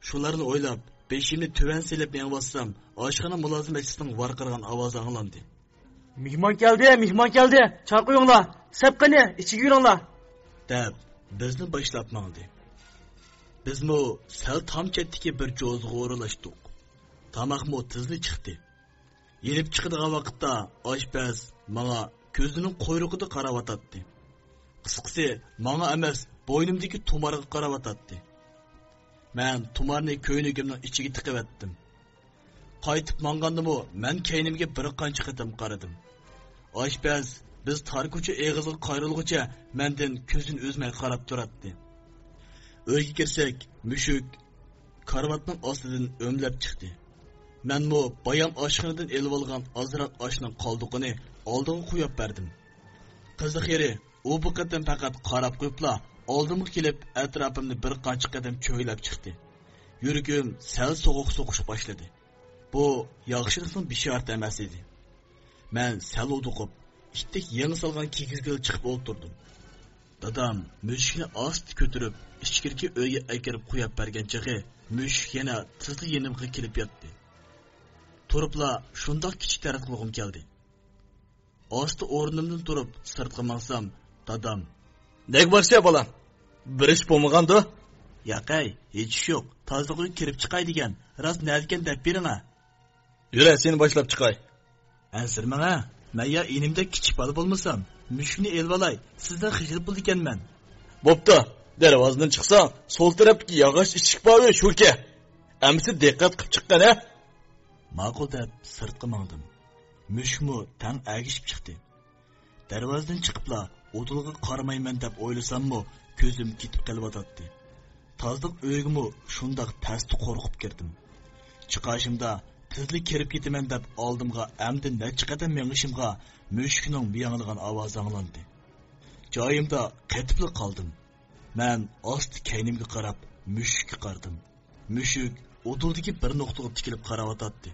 شۇلارنى ئويلاپ، بېشىمنى تۆۋەن سېلىپ مېڭىۋاتسام، ئاشخانا مۇلازىمەتچىسىنىڭ ۋارقىرىغان ئاۋازى ئاڭلاندى. «مېھمان كەلدى، مېھمان كەلدى، چاي قۇيۇڭلار، سەپ قېنى، ئىچىگە يۈرۈڭلار!» دەپ، بىزنى باشلاپ ماڭدى. بىزمۇ سەل تام چەتتىكى بىر جوزىغا ئورۇنلاشتۇق. تاماقمۇ تېزلا چىقتى. يېنىپ چىقىدىغان ۋاقىتتا ئاشپەز ماڭا كۆزىنىڭ قۇيرۇقىدا قاراۋاتاتتى. قىسقىسى، ماڭا ئەمەس، بوينۇمدىكى تۇمارغا قاراۋاتاتتى. مەن تۇمارنى كۆينىكىمنىڭ ئىچىگە تىقىۋەتتىم. قايتىپ ماڭغاندىمۇ مەن كەينىمگە بىر قانچە قېتىم قارىدىم. ئاشپەز بىز تار كوچا ئېغىزىغا قايرىلغۇچە مەندىن كۆزىنى ئۈزمەي قاراپ تۇراتتى. ئۆيگە كىرسەك، مۈشۈك كارىۋاتنىڭ ئاستىدىن ئۆمىلەپ چىقتى. مەنمۇ بايام ئاشخانىدىن ئېلىۋالغان ئازراق ئاشنىڭ قالدۇقىنى ئالدىغا قويۇپ بەردىم. قىزىق يېرى، ئۇ بۇ قېتىم پەقەت قاراپ قويۇپلا، ئالدىمغا كېلىپ، ئەتراپىمنى بىر قانچە قېتىم چۆگىلەپ چىقتى. يۈرىكىم سەل سوغۇق سوقۇشقا باشلىدى. بۇ ياخشىلىقنىڭ بېشارىتى ئەمەس ئىدى. مەن سەل ھودۇقۇپ، ئىتتىك يېڭى سالغان كىگىزگىلا چىقىپ ئولتۇردۇم. دادام مۈشۈكنى ئاستا كۆتۈرۈپ، ئىچكىرىكى ئۆيگە ئەكىرىپ قويۇپ بەرگەن چېغى، مۈشۈك يەنە تېزلا يېنىمغا كېلىپ ياتتى. تۇرۇپلا شۇنداق كىچىك تەرەت قىلغۇم كەلدى. ئاستا ئورنۇمدىن تۇرۇپ، سىرتقا ماڭسام، دادام: «نەگە بارسە، بالام؟ بىر ئىش بولمىغاندۇ؟» «ياقەي، ھېچ ئىش يوق. تازىلىق ئۆيگە كىرىپ چىقاي دېگەن. راست نەدىكەن دەپ بېرىڭە.» «يۈرە، سېنى باشلاپ چىقاي.» «ئەنسىرىمەڭ-ە، مەن يا ئىنىمدەك كىچىك بالا بولمىسام، مۈشۈكنى ئېلىۋالاي، سىزدىن خىجىل بولىدىكەنمەن.» «بوپتۇ، دەرۋازىدىن چىقساڭ، سول تەرەپتىكى ياغاچ ئىشىكى بار ئۆي شۇكەن. ئەمىسە دىققەت قىلىپ چىققىن، ھە.» «ماقۇل» دەپ سىرتقا ماڭدىم. مۈشۈكمۇ تەڭ ئەگىشىپ چىقتى. دەرۋازىدىن چىقىپلا ئۇدۇلغا قارىمايمەن دەپ ئويلىساممۇ، كۆزۈم كېتىپ قېلىۋاتاتتى. تازىلىق ئۆيىگىمۇ شۇنداق تەستە قورقۇپ كىردىم. چىقارشىمدا تېزلا كىرىپ كېتىمەن دەپ ئالدىمغا ئەمدى نەچچە قەدەم مېڭىشىمغا، مۈشۈكنىڭ مىياڭلىغان ئاۋازى ئاڭلاندى. جايىمدا قېتىپلا قالدىم. مەن ئاستا كەينىمگە قاراپ مۈشۈككە قارىدىم. مۈشۈك ئۇدۇلدىكى بىر نۇقتىغا تىكىلىپ قاراۋاتاتتى.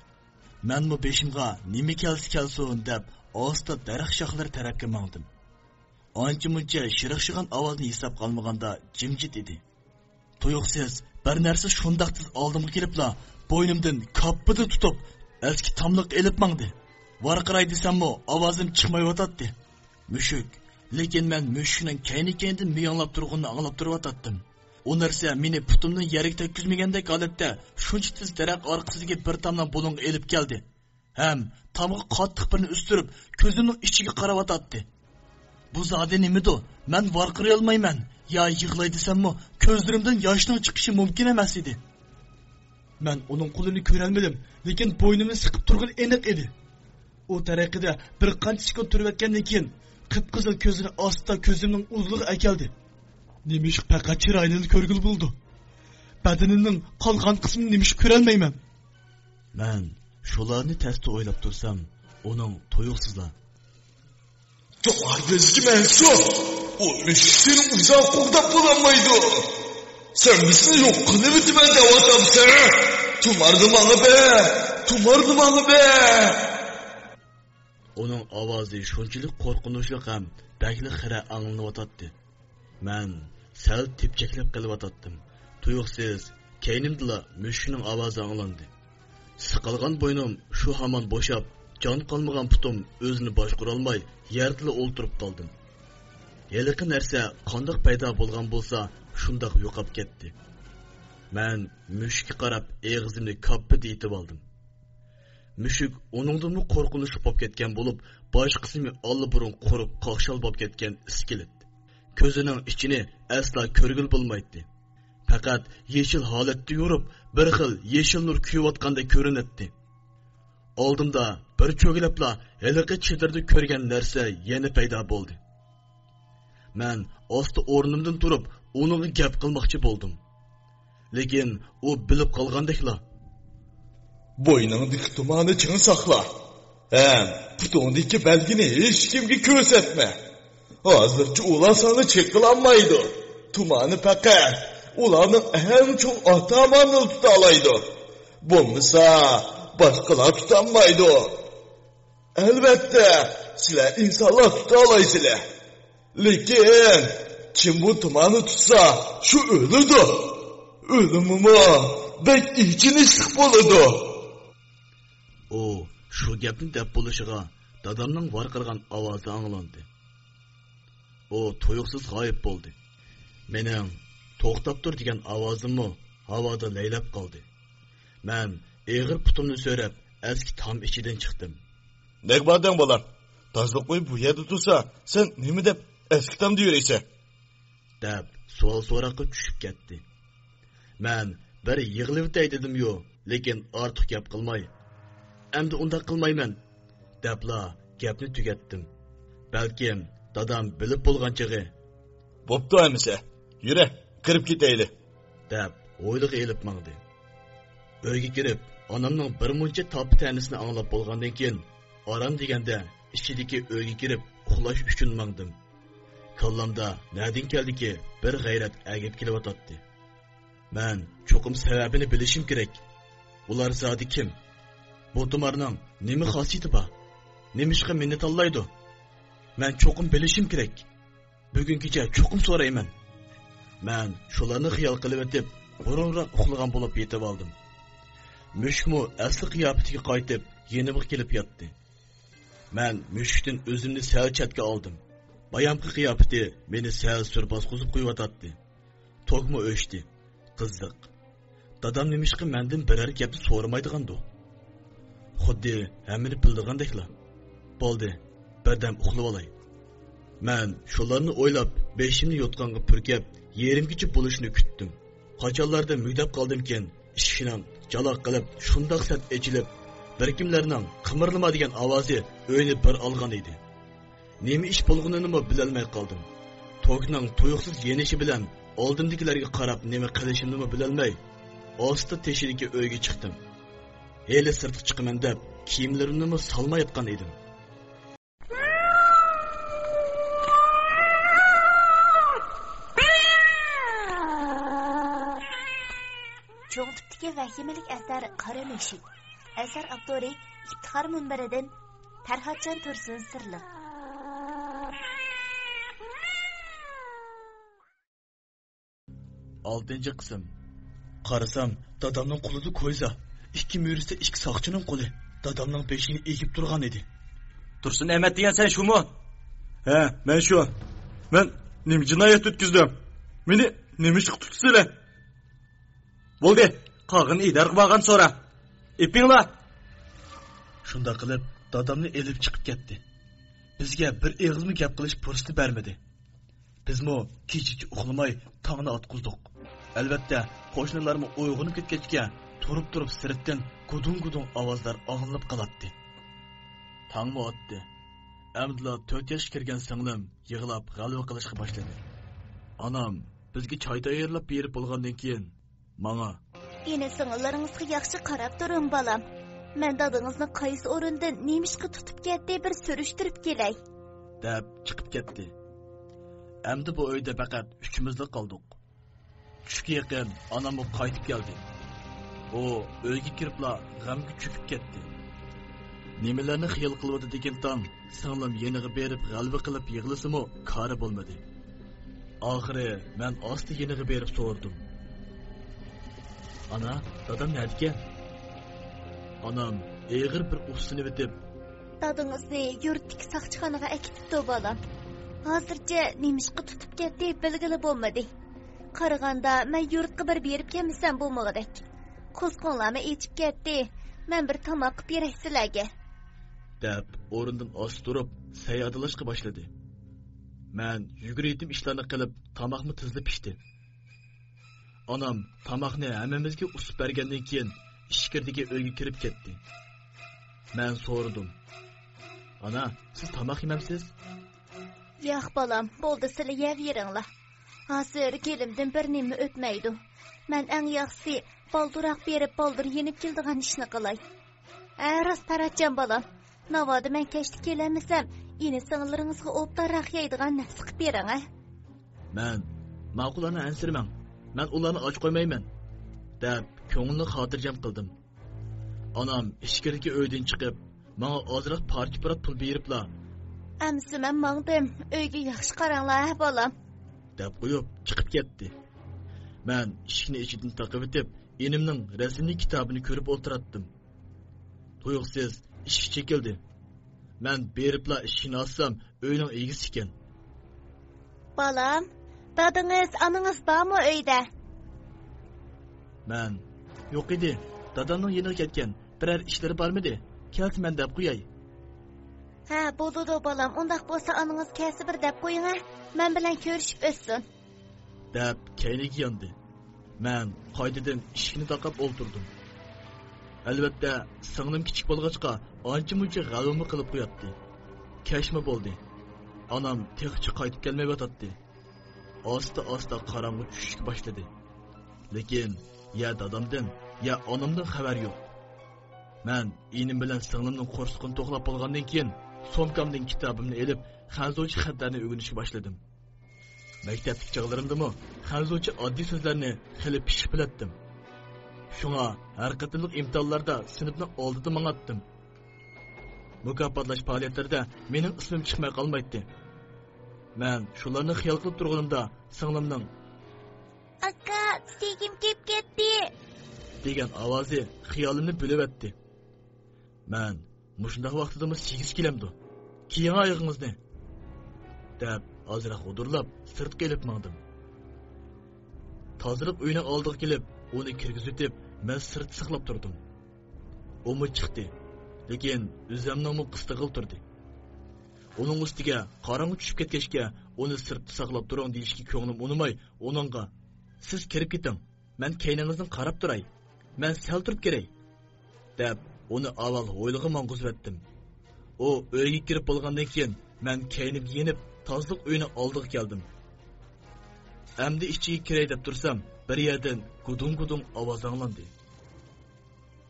مەنمۇ بېشىمغا نېمە كەلسە كەلسۇن دەپ ئاستا دەرەخ شاخلىرى تەرەپكە ماڭدىم. ئانچە-مۇنچە شىرىقشىغان ئاۋازنى ھېسابقا ئالمىغاندا جىمجىت ئىدى. تۇيۇقسىز بىر نەرسە شۇنداق تېز ئالدىمغا كېلىپلا، بوينۇمدىن كاپپىدە تۇتۇپ، ئەسكى تاملىققا ئېلىپ ماڭدى. ۋارقىراي دېسەممۇ ئاۋازىم چىقمايۋاتاتتى. مۈشۈك. لېكىن مەن مۈشۈكنىڭ كەينى-كەينىدىن مىياڭلاپ تۇرغىنىنى ئاڭلاپ تۇرۇۋاتاتتىم. ئۇ نەرسە مېنى پۇتۇمنى يەرگە تەگكۈزمىگەندەك ھالەتتە شۇنچە تېز دەرەخ ئارقىسىدىكى بىر تاملام بۇلۇڭغا ئېلىپ كەلدى. ھەم تامغا قاتتىق بىرنى ئۈستۈرۈپ، كۆزۈمنىڭ ئىچىگە قاراۋاتاتتى. بۇ زادى نېمىدۇ؟ مەن ۋارقىرايالمايمەن. يا يىغلاي دېسەممۇ، كۆزلىرىمدىن ياشنىڭ چىقىشى مۇمكىن ئەمەس ئىدى. مەن ئۇنىڭ قولىنى كۆرەلمىدىم، لېكىن بوينۇمنى سىقىپ تۇرغىنى ئېنىق ئىدى. ئۇ تەرىقىدە بىر قانچە سېكۇنت تۇرۇۋەتكەندىن كېيىن، قىپقىزىل كۆزىنى ئاستا كۆزۈمنىڭ ئۇزلىقىغا ئەكەلدى. نېمىشقا پەقەت چىرايىنىلا كۆرگىلى بولىدۇ؟ بەدىنىمنىڭ قالغان قىسمىنى نېمىشقا كۆرەلمەيمەن؟ مەن شۇلارنى تەستە ئويلاپ تۇرسام، ئۇنىڭ تۇيۇقسىزلا: «تۇمار بىزگە مەنسۇپ! ئۇ مۈشۈك سېنى ئۇزاق قوغداپ بولالمايدۇ! سەن بىزنى يوق قىلىۋېتىمەن دەۋاتامسەن! تۇمارنى ماڭا بەر! تۇمارنى ماڭا بەر!» ئۇنىڭ ئاۋازى شۇنچىلىك قورقۇنچلۇق ھەم بەكلا خىرە ئاڭلىنىۋاتاتتى. مەن سەل تېپچەكلەپ قېلىۋاتاتتىم. تۇيۇقسىز كەينىمدىلا مۈشۈكنىڭ ئاۋازى ئاڭلاندى. سىقىلغان بوينۇم شۇ ھامان بوشاپ، جان قالمىغان پۇتۇم ئۆزىنى باشقۇرالماي يەردىلا ئولتۇرۇپ قالدىم. ھېلىقى نەرسە قانداق پەيدا بولغان بولسا، شۇنداق يوقاپ كەتتى. مەن مۈشۈككە قاراپ ئېغىزىمنى كاپپىدە ئېتىۋالدىم. مۈشۈك ئۇنىڭدىنمۇ قورقۇنچلۇق بولۇپ كەتكەن بولۇپ، باش قىسمى ئاللىبۇرۇن قۇرۇپ قاقشال بولۇپ كەتكەن ئىسكىلىت. كۆزىنىڭ ئىچىنى ئەسلا كۆرگىلى بولمايتتى. پەقەت يېشىل ھالەتتە يورۇپ، بىر خىل يېشىل نۇر كۆيۈۋاتقاندەك كۆرۈنەتتى. ئالدىمدا بىر چۆگىلەپلا ھېلىقى چېدىردا كۆرگەن نەرسە يەنە پەيدا بولدى. مەن ئاستا ئورنۇمدىن تۇرۇپ، ئۇنىڭغا گەپ قىلماقچى بولدۇم. لېكىن ئۇ بىلىپ قالغاندەكلا، «بوينۇڭدىكى تۇماننى چىڭ ساقلا. ھەم پۇتۇڭدىكى بەلگىنى ھېچكىمگە كۆرسەتمە. ھازىرچە ئۇلار ساڭا چېقىلالمايدۇ. تۇماننى پەقەت ئۇلارنىڭ ئەڭ چوڭ ئاتا-ئانىلىرى تۇتالايدۇ. بولمىسا، باشقىلار تۇتالمايدۇ. ئەلۋەتتە، سىلەر ئىنسانلار تۇتالايسىلەر. لېكىن كىم بۇ تۇماننى تۇتسا، شۇ ئۆلىدۇ. ئۆلۈمىمۇ بەك ئېچىنىشلىق بولىدۇ.» ئۇ شۇ گەپنى دەپ بولۇشىغا، دادامنىڭ ۋارقىرىغان ئاۋازى ئاڭلاندى. ئۇ تۇيۇقسىز غايىب بولدى. مېنىڭ «توختاپ تۇر» دېگەن ئاۋازىممۇ ھاۋادا لەيلەپ قالدى. مەن ئېغىر پۇتۇمنى سۆرەپ، ئەسكى تام ئىچىدىن چىقتىم. «نەگە باردىڭ، بالام؟ تازىلىق ئۆي بۇ يەردە تۇرسا، سەن نېمە دەپ ئەسكى تامدا يۈرەيسەن؟» دەپ سوئال-سوراققا چۈشۈپ كەتتى. مەن بىر يىغلىۋېتەي دېدىميۇ، لېكىن ئارتۇق گەپ قىلماي، «ئەمدى ئۇنداق قىلمايمەن» دەپلا گەپنى تۈگەتتىم. بەلكىم دادام بىلىپ بولغان چېغى، «بوپتۇ ئەمىسە، يۈرە، كىرىپ كېتەيلى» دەپ ھويلىغا ئېلىپ ماڭدى. ئۆيگە كىرىپ، ئانامنىڭ بىر مۇنچە تاپا-تەنىسىنى ئاڭلاپ بولغاندىن كېيىن، ئاران دېگەندە ئىچىدىكى ئۆيگە كىرىپ ئۇخلاش ئۈچۈن ماڭدىم. كاللامدا نەدىن كەلدىكى بىر غەيرەت ئەگىپ كېلىۋاتاتتى. مەن چوقۇم سەۋەبىنى بىلىشىم كېرەك. ئۇلار زادى كىم؟ بۇ تۇمارنىڭ نېمە خاسىيىتى بار؟ نېمىشقا مېنى تاللايدۇ؟ مەن چوقۇم بىلىشىم كېرەك. بۈگۈن كېچە چوقۇم سورايمەن. مەن شۇلارنى خىيال قىلىۋېتىپ، بۇرۇنراق ئۇخلىغان بولۇپ يېتىۋالدىم. مۈشۈكمۇ ئەسلى قىياپىتىگە قايتىپ، يېنىمغا كېلىپ ياتتى. مەن مۈشۈكتىن ئۆزۈمنى سەل چەتكە ئالدىم. بايامقى قىياپىتى مېنى سەل سۈر باسقۇزۇپ قويۇۋاتاتتى. توكمۇ ئۆچتى. قىزىق. دادام نېمىشقا مەندىن بىرەر گەپنى سورىمايدىغاندۇ؟ خۇددى ھەممىنى بىلىدىغاندەكلا. بولدى، بىردەم ئۇخلىۋالاي. مەن شۇلارنى ئويلاپ، بېشىمنى يوتقانغا پۈركەپ، يېرىم كېچە بولۇشىنى كۈتتۈم. قاچانلاردا مۈگدەپ قالدىمكىن، ئىشىكنىڭ جالاق قىلىپ شۇنداق سەت ئېچىلىپ، بىر كىملەرنىڭ «قىمىرلىما» دېگەن ئاۋازى ئۆينى بىر ئالغان ئىدى. نېمە ئىش بولغىنىنىمۇ بىلەلمەي قالدىم. توكنىڭ تۇيۇقسىز يېنىشى بىلەن ئالدىمدىكىلەرگە قاراپ نېمە قىلىشىمنىمۇ بىلەلمەي، ئاستا تېشىدىكى ئۆيگە چىقتىم. ھېلى سىرتقا چىقىمەن دەپ، كىيىملىرىمنىمۇ سالمايۋاتقان ئىدىم. چوڭ تىپتىكى ۋەھىمىلىك ئەسەر «قارا مۈشۈك». ئەسەر ئاپتورى ئىپتىخار مۇنبىرىدىن پەرھاتجان تۇرسۇن سىرلىق. ئالتىنچى قىسىم. قارىسام، دادامنىڭ قولىدا كويزا، ئىككى مۈرىسىدە ئىككى ساقچىنىڭ قولى دادامنىڭ بېشىنى ئېگىپ تۇرغان ئىدى. تۇرسۇن ئەمەت دېگەن سەن شۇمۇ؟ ھە، مەن شۇ. مەن نېمە جىنايەت ئۆتكۈزدۈم؟ مېنى نېمە ئىشقا تۇتىسىلەر؟ بولدى، قالغىنىنى ئىدارىگە بارغاندا سورا. ئېپىڭلار! شۇنداق قىلىپ، دادامنى ئېلىپ چىقىپ كەتتى. بىزگە بىر ئېغىزمۇ گەپ قىلىش پۇرسىتى بەرمىدى. بىزمۇ كېچىچە ئۇخلىماي تاڭنى ئاتقۇزدۇق. ئەلۋەتتە، قوشنىلارمۇ ئويغىنىپ كەتكەچكە، تۇرۇپ-تۇرۇپ سىرتتىن گۇدۇڭ-گۇدۇڭ ئاۋازلار ئاڭلىنىپ قالاتتى. تاڭمۇ ئاتتى. ئەمدىلا تۆت ياشقا كىرگەن سىڭلىم يىغلاپ غەلۋە قىلىشقا باشلىدى. ئانام بىزگە چاي تەييارلاپ بېرىپ بولغاندىن كېيىن، ماڭا، «ئىنى-سىڭىللىرىڭىزغا ياخشى قاراپ تۇرۇڭ، بالام. مەن دادىڭىزنى قايسى ئورۇندىن نېمىشقا تۇتۇپ كەتتى، بىر سۈرۈشتۈرۈپ كېلەي.» دەپ چىقىپ كەتتى. ئەمدى بۇ ئۆيدە پەقەت ئۈچىمىزلا قالدۇق. چۈشكە يېقىن ئاناممۇ قايتىپ كەلدى. ئۇ ئۆيگە كىرىپلا غەمگە چۆكۈپ كەتتى. نېمىلەرنى خىيال قىلىۋاتىدىكىنتام، سىڭلىم يېنىغا بېرىپ غەلۋە قىلىپ يىغلىسىمۇ كارى بولمىدى. ئاخىرى مەن ئاستا يېنىغا بېرىپ سورىدىم. «ئانا، دادام نەدىكەن؟» ئانام ئېغىر بىر ئۇھسىنىۋېتىپ، «دادىڭىزنى يۇرتتىكى ساقچىخانىغا ئەكېتىپتۇ، بالام. ھازىرچە نېمىشقا تۇتۇپ كەتتى، بىلگىلى بولمىدى. قارىغاندا مەن يۇرتقا بىر بېرىپ كەلمىسەم بولمىغۇدەك. قورسىقىڭلارمۇ ئېچىپ كەتتى. مەن بىر تاماق قىلىپ بېرەي سىلەرگە.» دەپ ئورنىدىن ئاستا تۇرۇپ سەي ھادىلاشقا باشلىدى. مەن يۈگۈرۈۋېتىپ ئىشلارنى قىلىپ، تاماقمۇ تېزلا پىشتى. ئانام تاماقنى ھەممىمىزگە ئۇسۇپ بەرگەندىن كېيىن، ئىچكىرىدىكى ئۆيگە كىرىپ كەتتى. مەن سورىدىم: «ئانا، سىز تاماق يېمەمسىز؟» «ياق، بالام، بولدى، سىلە يەۋېرىڭلار. ھازىر گېلىمدىن بىر نېمە ئۆتمەيدۇ. مەن ئەڭ ياخشىسى بالدۇراق بېرىپ، بالدۇر يېنىپ كېلىدىغان ئىشنى قىلاي.» «ھە، راست، پەرھاتجان بالام. ناۋادا مەن كەچتە كېلەلمىسەم، ئىنى-سىڭىللىرىڭىزغا ئوبدانراق يەيدىغان نەرسە قىلىپ بېرىڭ، ھە.» مەن: «ماقۇل ئانا، ئەنسىرىمەڭ. مەن ئۇلارنى ئاچ قويمايمەن» دەپ، كۆڭلىنى خاتىرجەم قىلدىم. ئانام ئىچكىرىدىكى ئۆيدىن چىقىپ، ماڭا ئازراق پارچە-پۇرات پۇل بېرىپلا: «ئەمىسە مەن ماڭدىم، ئۆيگە ياخشى قاراڭلار، ھە، بالام» دەپ قويۇپ، چىقىپ كەتتى. مەن ئىشىكنى ئىچىدىن تاقىۋېتىپ، ئىنىمنىڭ رەسىملىك كىتابىنى كۆرۈپ ئولتۇراتتىم. تۇيۇقسىز ئىشىك چېكىلدى. مەن بېرىپلا ئىشىكنى ئاچسام، ئۆينىڭ ئىگىسى ئىكەن. «بالام، دادىڭىز، ئانىڭىز بارمۇ ئۆيدە؟» مەن: «يوق ئىدى، دادامنىڭ يېنىغا كەتكەن، بىرەر ئىشلىرى بارمىدى، كەلسە مەن دەپ قوياي.» «ھە، بولىدۇ، بالام، ئۇنداق بولسا ئانىڭىز كەلسە بىر دەپ قويۇڭ، ھە، مەن بىلەن كۆرۈشۈپ ئۆتسۇن» دەپ، كەينىگە ياندى. مەن قايتىدىن ئىشىكنى تاقاپ ئولتۇردۇم. ئەلۋەتتە، سىڭلىم كىچىك بولغاچقا، ئانچە-مۇنچە غەلۋىمۇ قىلىپ قوياتتى. كەچمۇ بولدى. ئانام تېخىچە قايتىپ كەلمەيۋاتاتتى. ئاستا-ئاستا قاراڭغۇ چۈشۈشكە باشلىدى. لېكىن يا دادامدىن، يا ئانامدىن خەۋەر يوق. مەن ئىنىم بىلەن سىڭلىمنىڭ قورسىقىنى توقلاپ بولغاندىن كېيىن، سومكامدىن كىتابىمنى ئېلىپ، خەنزۇچە خەتلەرنى ئۆگىنىشكە باشلىدىم. مەكتەپتىكى چاغلىرىمدىمۇ خەنزۇچە ئاددىي سۆزلەرنى خېلى پىششىق بىلەتتىم. شۇڭا ھەر قېتىملىق ئىمتىھانلاردا سىنىپنىڭ ئالدىدا ماڭاتتىم. مۇكاپاتلاش پائالىيەتلىرىدە مېنىڭ ئىسمىم چىقماي قالمايتتى. مەن شۇلارنى خىيال قىلىپ تۇرغىنىمدا، سىڭلىمنىڭ «ئاكا، سىيگىم كېلىپ كەتتى» دېگەن ئاۋازى خىيالىمنى بۆلۈۋەتتى. مەن: «مۇشۇنداق ۋاقتىدىمۇ سىيگىسى كېلەمدۇ؟ كىيىڭ ئايىغىڭىزنى» دەپ، ئازراق غۇدۇرلاپ، سىرتقا ئېلىپ ماڭدىم. تازىلىق ئۆيىنىڭ ئالدىغا كېلىپ، ئۇنى كىرگۈزۈۋېتىپ، مەن سىرتتا ساقلاپ تۇردۇم. ئۇمۇ چىقتى، لېكىن ئۆزەمنىڭمۇ قىستىغىلى تۇردى. ئۇنىڭ ئۈستىگە قاراڭغۇ چۈشۈپ كەتكەچكە، ئۇنى سىرتتا ساقلاپ تۇرۇڭ دېيىشكە كۆڭلۈم ئۇنىماي، ئۇنىڭغا: «سىز كىرىپ كېتىڭ، مەن كەينىڭىزدىن قاراپ تۇراي، مەن سەل تۇرۇپ كىرەي» دەپ، ئۇنى ئاۋۋال ھويلىغا ماڭغۇزۇۋەتتىم. ئۇ ئۆيگە كىرىپ بولغاندىن كېيىن، مەن كەينىمگە يېنىپ، تازىلىق ئۆيىنىڭ ئالدىغا كەلدىم. ئەمدى ئىچىگە كىرەي دەپ تۇرسام، بىر يەردىن گۇدۇڭ-گۇدۇڭ ئاۋاز ئاڭلاندى.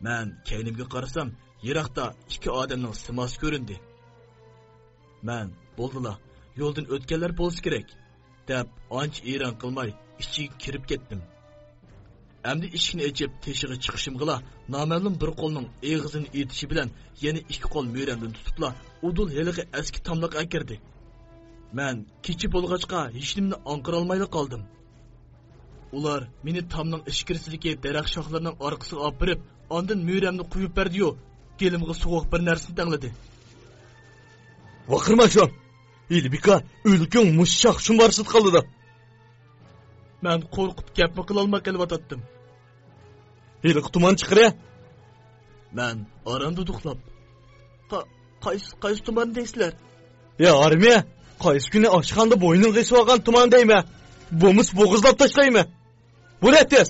مەن كەينىمگە قارىسام، يىراقتا ئىككى ئادەمنىڭ سىماسى كۆرۈندى. مەن: «بولدىلا، يولدىن ئۆتكەنلەر بولسا كېرەك» دەپ، ئانچە ئېرەن قىلماي ئىچىگە كىرىپ كەتتىم. ئەمدى ئىشىكنى ئېچىپ تېشىغا چىقىشىمغىلا، نامەلۇم بىر قولنىڭ ئېغىزىنى ئېتىشى بىلەن يەنە ئىككى قول مۈرەمدىن تۇتۇپلا، ئۇدۇل ھېلىقى ئەسكى تاملىققا ئەكىردى. مەن كېچە بولغاچقا، ھېچنېمىنى ئاڭقىرالمايلا قالدىم. ئۇلار مېنى تامنىڭ ئىچكىرىسىدىكى دەرەخ شاخلىرىنىڭ ئارقىسىغا ئاپىرىپ، ئاندىن مۈرەمنى قويۇپ بەردى-يۇ، گېلىمغا سوغۇق بىر نەرسىنى تەڭلىدى. ۋارقىرىما شۇ! ھېلى بىكار ئۆلۈكۈڭ مۇشۇ شاخ شۇم ۋارىسىدا قالىدۇ. مەن قورقۇپ گەپمۇ قىلالماي قېلىۋاتاتتىم. ھېلىقى تۇمان چىقىرە! مەن ئاران دۇدۇقلاپ: «قا-، قايسى، قايسى تۇمارنى دەيسىلەر؟» يا ئارمىيە، قايسى كۈنى ئاشخانىدا بوينۇڭغا ئېسىۋالغان تۇمان دەيمەن، بولمىسا بوغۇزلاپ تاشلايمەن. بۇ نەتەس!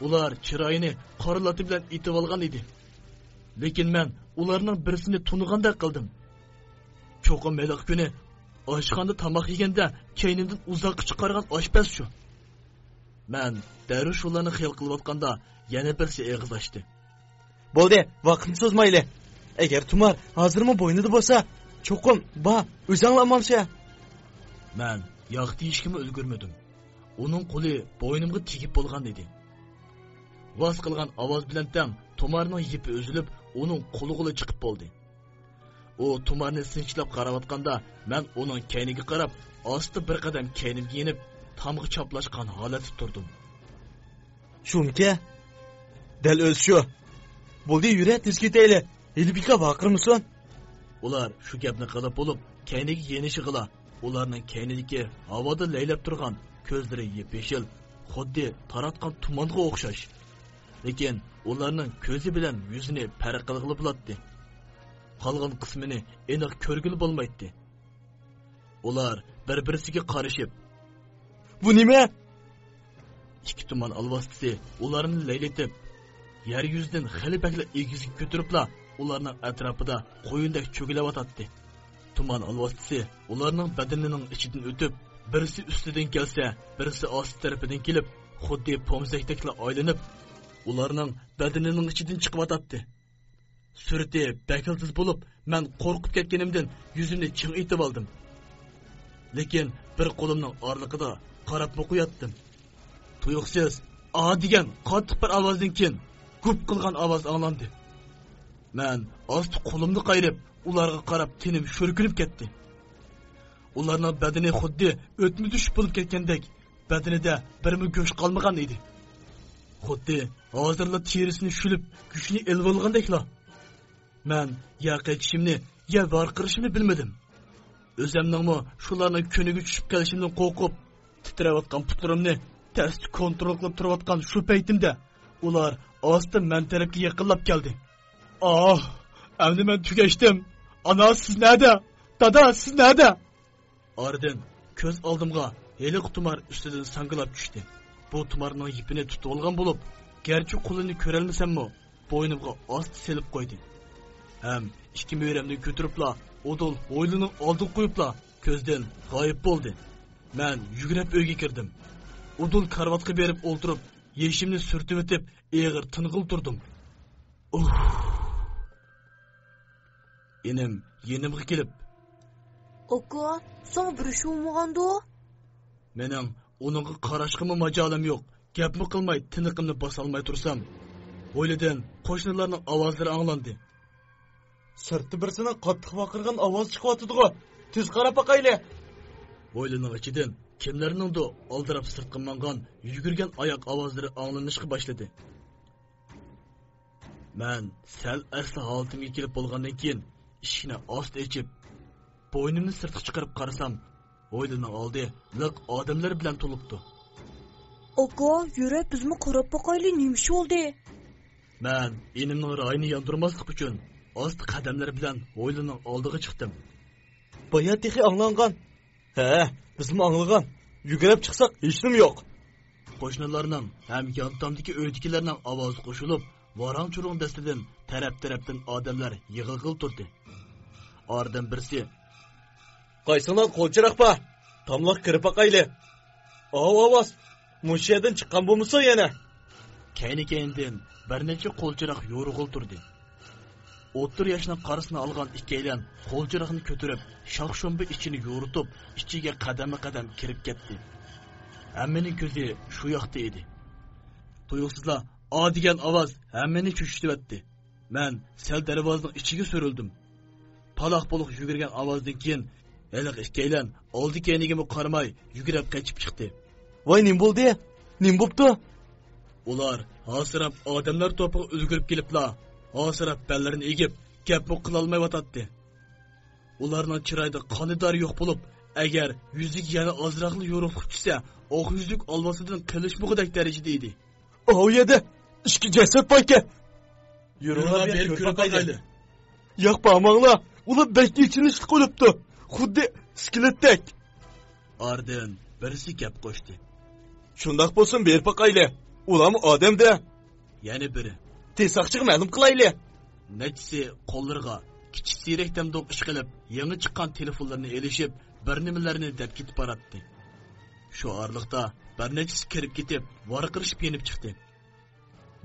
ئۇلار چىرايىنى قارا لاتا بىلەن ئېتىۋالغان ئىدى. لېكىن مەن ئۇلارنىڭ بىرسىنى تونۇغاندەك قىلدىم. چوقۇم ھېلىقى كۈنى ئاشخانىدا تاماق يېگەندە كەينىمدىن ئۇزاققا چىقارغان ئاشپەز شۇ. مەن دەررۇ شۇلارنى خىيال قىلىۋاتقاندا، يەنە بىرسى ئېغىز ئاچتى. بولدى، ۋاقىتنى سوزمايلى. ئەگەر تۇمار ھازىرمۇ بوينىدا بولسا، چوقۇم بار، ئۆزۈڭلا ئامالسىز. مەن ياق دېيىشكىمۇ ئۈلگۈرمىدىم. ئۇنىڭ قولى بوينۇمغا تېگىپ بولغان ئىدى. ۋاس قىلغان ئاۋاز بىلەن تەڭ تۇمارنىڭ يىپى ئۈزۈلۈپ، ئۇنىڭ قۇلىقىلا چىقىپ بولدى. ئۇ تۇمارنى سىنچىلاپ قاراۋاتقاندا، مەن ئۇنىڭ كەينىگە قاراپ، ئاستا بىر قەدەم كەينىمگە يېنىپ، تامغا چاپلاشقان ھالەتتە تۇردۇم. شۇمىكى؟ دەل ئۆزى شۇ. بولدى، يۈرە، تېز كېتەيلى. ھېلى بىكار ۋارقىرىمىسۇن. ئۇلار شۇ گەپنى قىلىپ بولۇپ، كەينىگە يېنىشىغىلا، ئۇلارنىڭ كەينىدىكى ھاۋادا لەيلەپ تۇرغان كۆزلىرى يېپيېشىل، خۇددى تاراتقان تۇمانغا ئوخشاش. لېكىن ئۇلارنىڭ كۆزى بىلەن يۈزىنى پەرق قىلغىلى بولاتتى. قالغان قىسمىنى ئېنىق كۆرگىلى بولمايتتى. ئۇلار بىر-بىرسىگە قارىشىپ، بۇ نېمە؟ ئىككى تۇمان ئالۋاستىسى ئۇلارنى لەيلىتىپ، يەر يۈزىدىن خېلى بەكلا ئېگىزگە كۆتۈرۈپلا، ئۇلارنىڭ ئەتراپىدا قويۇندەك چۆگىلەۋاتاتتى. تۇمان ئالۋاستىسى ئۇلارنىڭ بەدىنىنىڭ ئىچىدىن ئۆتۈپ، بىرسى ئۈستىدىن كەلسە، بىرسى ئاستى تەرىپىدىن كېلىپ، خۇددى پومزەكتەكلا ئايلىنىپ، ئۇلارنىڭ بەدىنىنىڭ ئىچىدىن چىقىۋاتاتتى. سۈرئىتى بەكلا تېز بولۇپ، مەن قورقۇپ كەتكىنىمدىن يۈزۈمنى چىڭ ئېتىۋالدىم. لېكىن بىر قولۇمنىڭ ئارىلىقىدا قاراپمۇ قوياتتىم. تۇيۇقسىز «ئا» دېگەن قاتتىق بىر ئاۋازدىن كېيىن گۈپ قىلغان ئاۋاز ئاڭلاندى. مەن ئاستا قولۇمنى قايرىپ، ئۇلارغا قاراپ تېنىم شۈركۈنۈپ كەتتى. ئۇلارنىڭ بەدىنى خۇددى ئۆتمە تۆشۈك بولۇپ كەتكەندەك، بەدىنىدە بىرمۇ گۆش قالمىغان ئىدى. خۇددى ھازىرلا تېرىسىنى شۈلۈپ، گۆشىنى ئېلىۋالغاندەكلا. مەن يا قېچىشىمنى، يا ۋارقىرىشىمنى بىلمىدىم. ئۆزۈمنىڭمۇ شۇلارنىڭ كۈنىگە چۈشۈپ قېلىشىمدىن قورقۇپ، تىترەۋاتقان پۇتلىرىمنى تەستە كونترول قىلىپ تۇرۇۋاتقان شۇ پەيتىمدە، ئۇلار ئاستا مەن تەرەپكە يېقىنلاپ كەلدى. ئاھ، ئەمدى مەن تۈگەشتىم. ئانا، سىز نەدە؟ دادا، سىز نەدە؟ ئارىدىن كۆز ئالدىمغا ھېلىقى تۇمار ئۈستىدىن ساڭگىلاپ چۈشتى. بۇ تۇمارنىڭ يىپىنى تۇتۇۋالغان بولۇپ، گەرچە قولىنى كۆرەلمىسەممۇ، بوينۇمغا ئاستا سېلىپ قويدى. ھەم ئىككى مۈرەمنى كۆتۈرۈپلا، ئۇدۇل ھويلىنىڭ ئالدىغا قويۇپلا، كۆزدىن غايىب بولدى. مەن يۈگۈرۈپ ئۆيگە كىردىم. ئۇدۇل كارىۋاتقا بېرىپ ئولتۇرۇپ، يېشىمنى سۈرتۈۋېتىپ، ئېغىر تىنغىلى تۇردۇم. ئۇھ! ئىنىم يېنىمغا كېلىپ، ئاكا، ساڭا بىر ئىش بولمىغاندۇ؟ مېنىڭ ئۇنىڭغا قاراشقىمۇ ماجالىم يوق. گەپمۇ قىلماي، تىنىقىمنى باسالماي تۇرسام، ھويلىدىن قوشنىلارنىڭ ئاۋازلىرى ئاڭلاندى. سىرتتا بىرسىنىڭ قاتتىق ۋارقىرىغان ئاۋازى چىقىۋاتىدىغۇ. تېز قاراپ باقايلى. ھويلىنىڭ ئىچىدىن كىملەرنىڭدۇ ئالدىراپ سىرتقا ماڭغان، يۈگۈرگەن ئاياق ئاۋازلىرى ئاڭلىنىشقا باشلىدى. مەن سەل ئەسلى ھالىتىمگە كېلىپ بولغاندىن كېيىن، ئىشىكنى ئاستا ئېچىپ، بوينۇمنى سىرتقا چىقىرىپ قارىسام، ھويلىنىڭ ئالدى لىق ئادەملەر بىلەن تولۇپتۇ. ئاكا، يۈرە، بىزمۇ قاراپ باقايلى، نېمە ئىش بولدى؟ مەن ئىنىمنىڭ رايىنى ياندۇرماسلىق ئۈچۈن، ئاستا قەدەملەر بىلەن ھويلىنىڭ ئالدىغا چىقتىم. بايا تېخى ئاڭلانغان. ھە، بىزمۇ ئاڭلىغان. يۈگۈرۈپ چىقساق، ھېچنېمە يوق. قوشنىلارنىڭ ھەم يانتامدىكى ئۆيدىكىلەرنىڭ ئاۋازى قوشۇلۇپ، ۋاراڭ-چۇرۇڭ دەستىدىن تەرەپ-تەرەپتىن ئادەملەر يىغىلغىلى تۇردى. ئارىدىن بىرسى، قايسىڭلار قول چىراغ بار؟ تاملىق كىرىپ باقايلى. ئاۋۇ ئاۋاز مۇشۇ يەردىن چىققان بولمىسۇن يەنە؟ كەينى-كەينىدىن بىر نەچچە قول چىراغ يورۇغىلى تۇردى. ئوتتۇرا ياشنىڭ قارىسىنى ئالغان ئىككىيلەن قول چىراغنى كۆتۈرۈپ، شاخ-شۇمبا ئىچىنى يورۇتۇپ، ئىچىگە قەدەممۇ قەدەم كىرىپ كەتتى. ھەممىنىڭ كۆزى شۇ ياقتا ئىدى. تۇيۇقسىزلا «ئا» دېگەن ئاۋاز ھەممىنى چۆچۈتۈۋەتتى. مەن سەل دەرۋازىنىڭ ئىچىگە سۈرۈلدۈم. پالاق-پۇلۇق يۈگۈرگەن ئاۋازدىن كېيىن، ھېلىقى ئىككىيلەن ئالدى-كەينىگىمۇ قارىماي يۈگۈرۈپ قېچىپ چىقتى. ۋاي، نېمە بولدى؟ نېمە بوپتۇ؟ ئۇلار ھاسىراپ ئادەملەر توپىغا ئۈلگۈرۈپ كېلىپلا، ھاسىراپ بەللىرىنى ئېگىپ، گەپمۇ قىلالمايۋاتاتتى. ئۇلارنىڭ چىرايىدا قان ئىزلىرى يوق بولۇپ، ئەگەر يۈزىگە يەنە ئازراقلا يورۇقلۇق چۈشسە، ئاق يۈزلۈك ئالۋاستىدىن قېلىشمىغۇدەك دەرىجىدە ئىدى. ئاۋۇ يەردە ئىككى جەسەت باركەن. يۈرۈڭلار، بېرىپ كۆرۈپ باقايلى. ياق، بارماڭلار. ئۇلار بەك ئېچىنىشلىق ئۆلۈپتۇ. خۇددى ئىسكىلەتتەك. ئارىدىن بىرسى گەپ قوشتى. شۇنداق بولسۇن، بېرىپ باقايلى. ئۇلارمۇ ئادەم-دە. يەنە بىرى. تېز ساقچىغا مەلۇم قىلايلى. نەچچىسى قوللىرىغا كىچىك سىيرەك تەمدۇق ئىش قىلىپ، يېڭى چىققان تېلېفونلىرىنى ئېلىشىپ، بىر نېمىلەرنى دەپ كېتىپ باراتتى. شۇ ئارىلىقتا بىر نەچچىسى كىرىپ كېتىپ، ۋارقىرىشىپ يېنىپ چىقتى.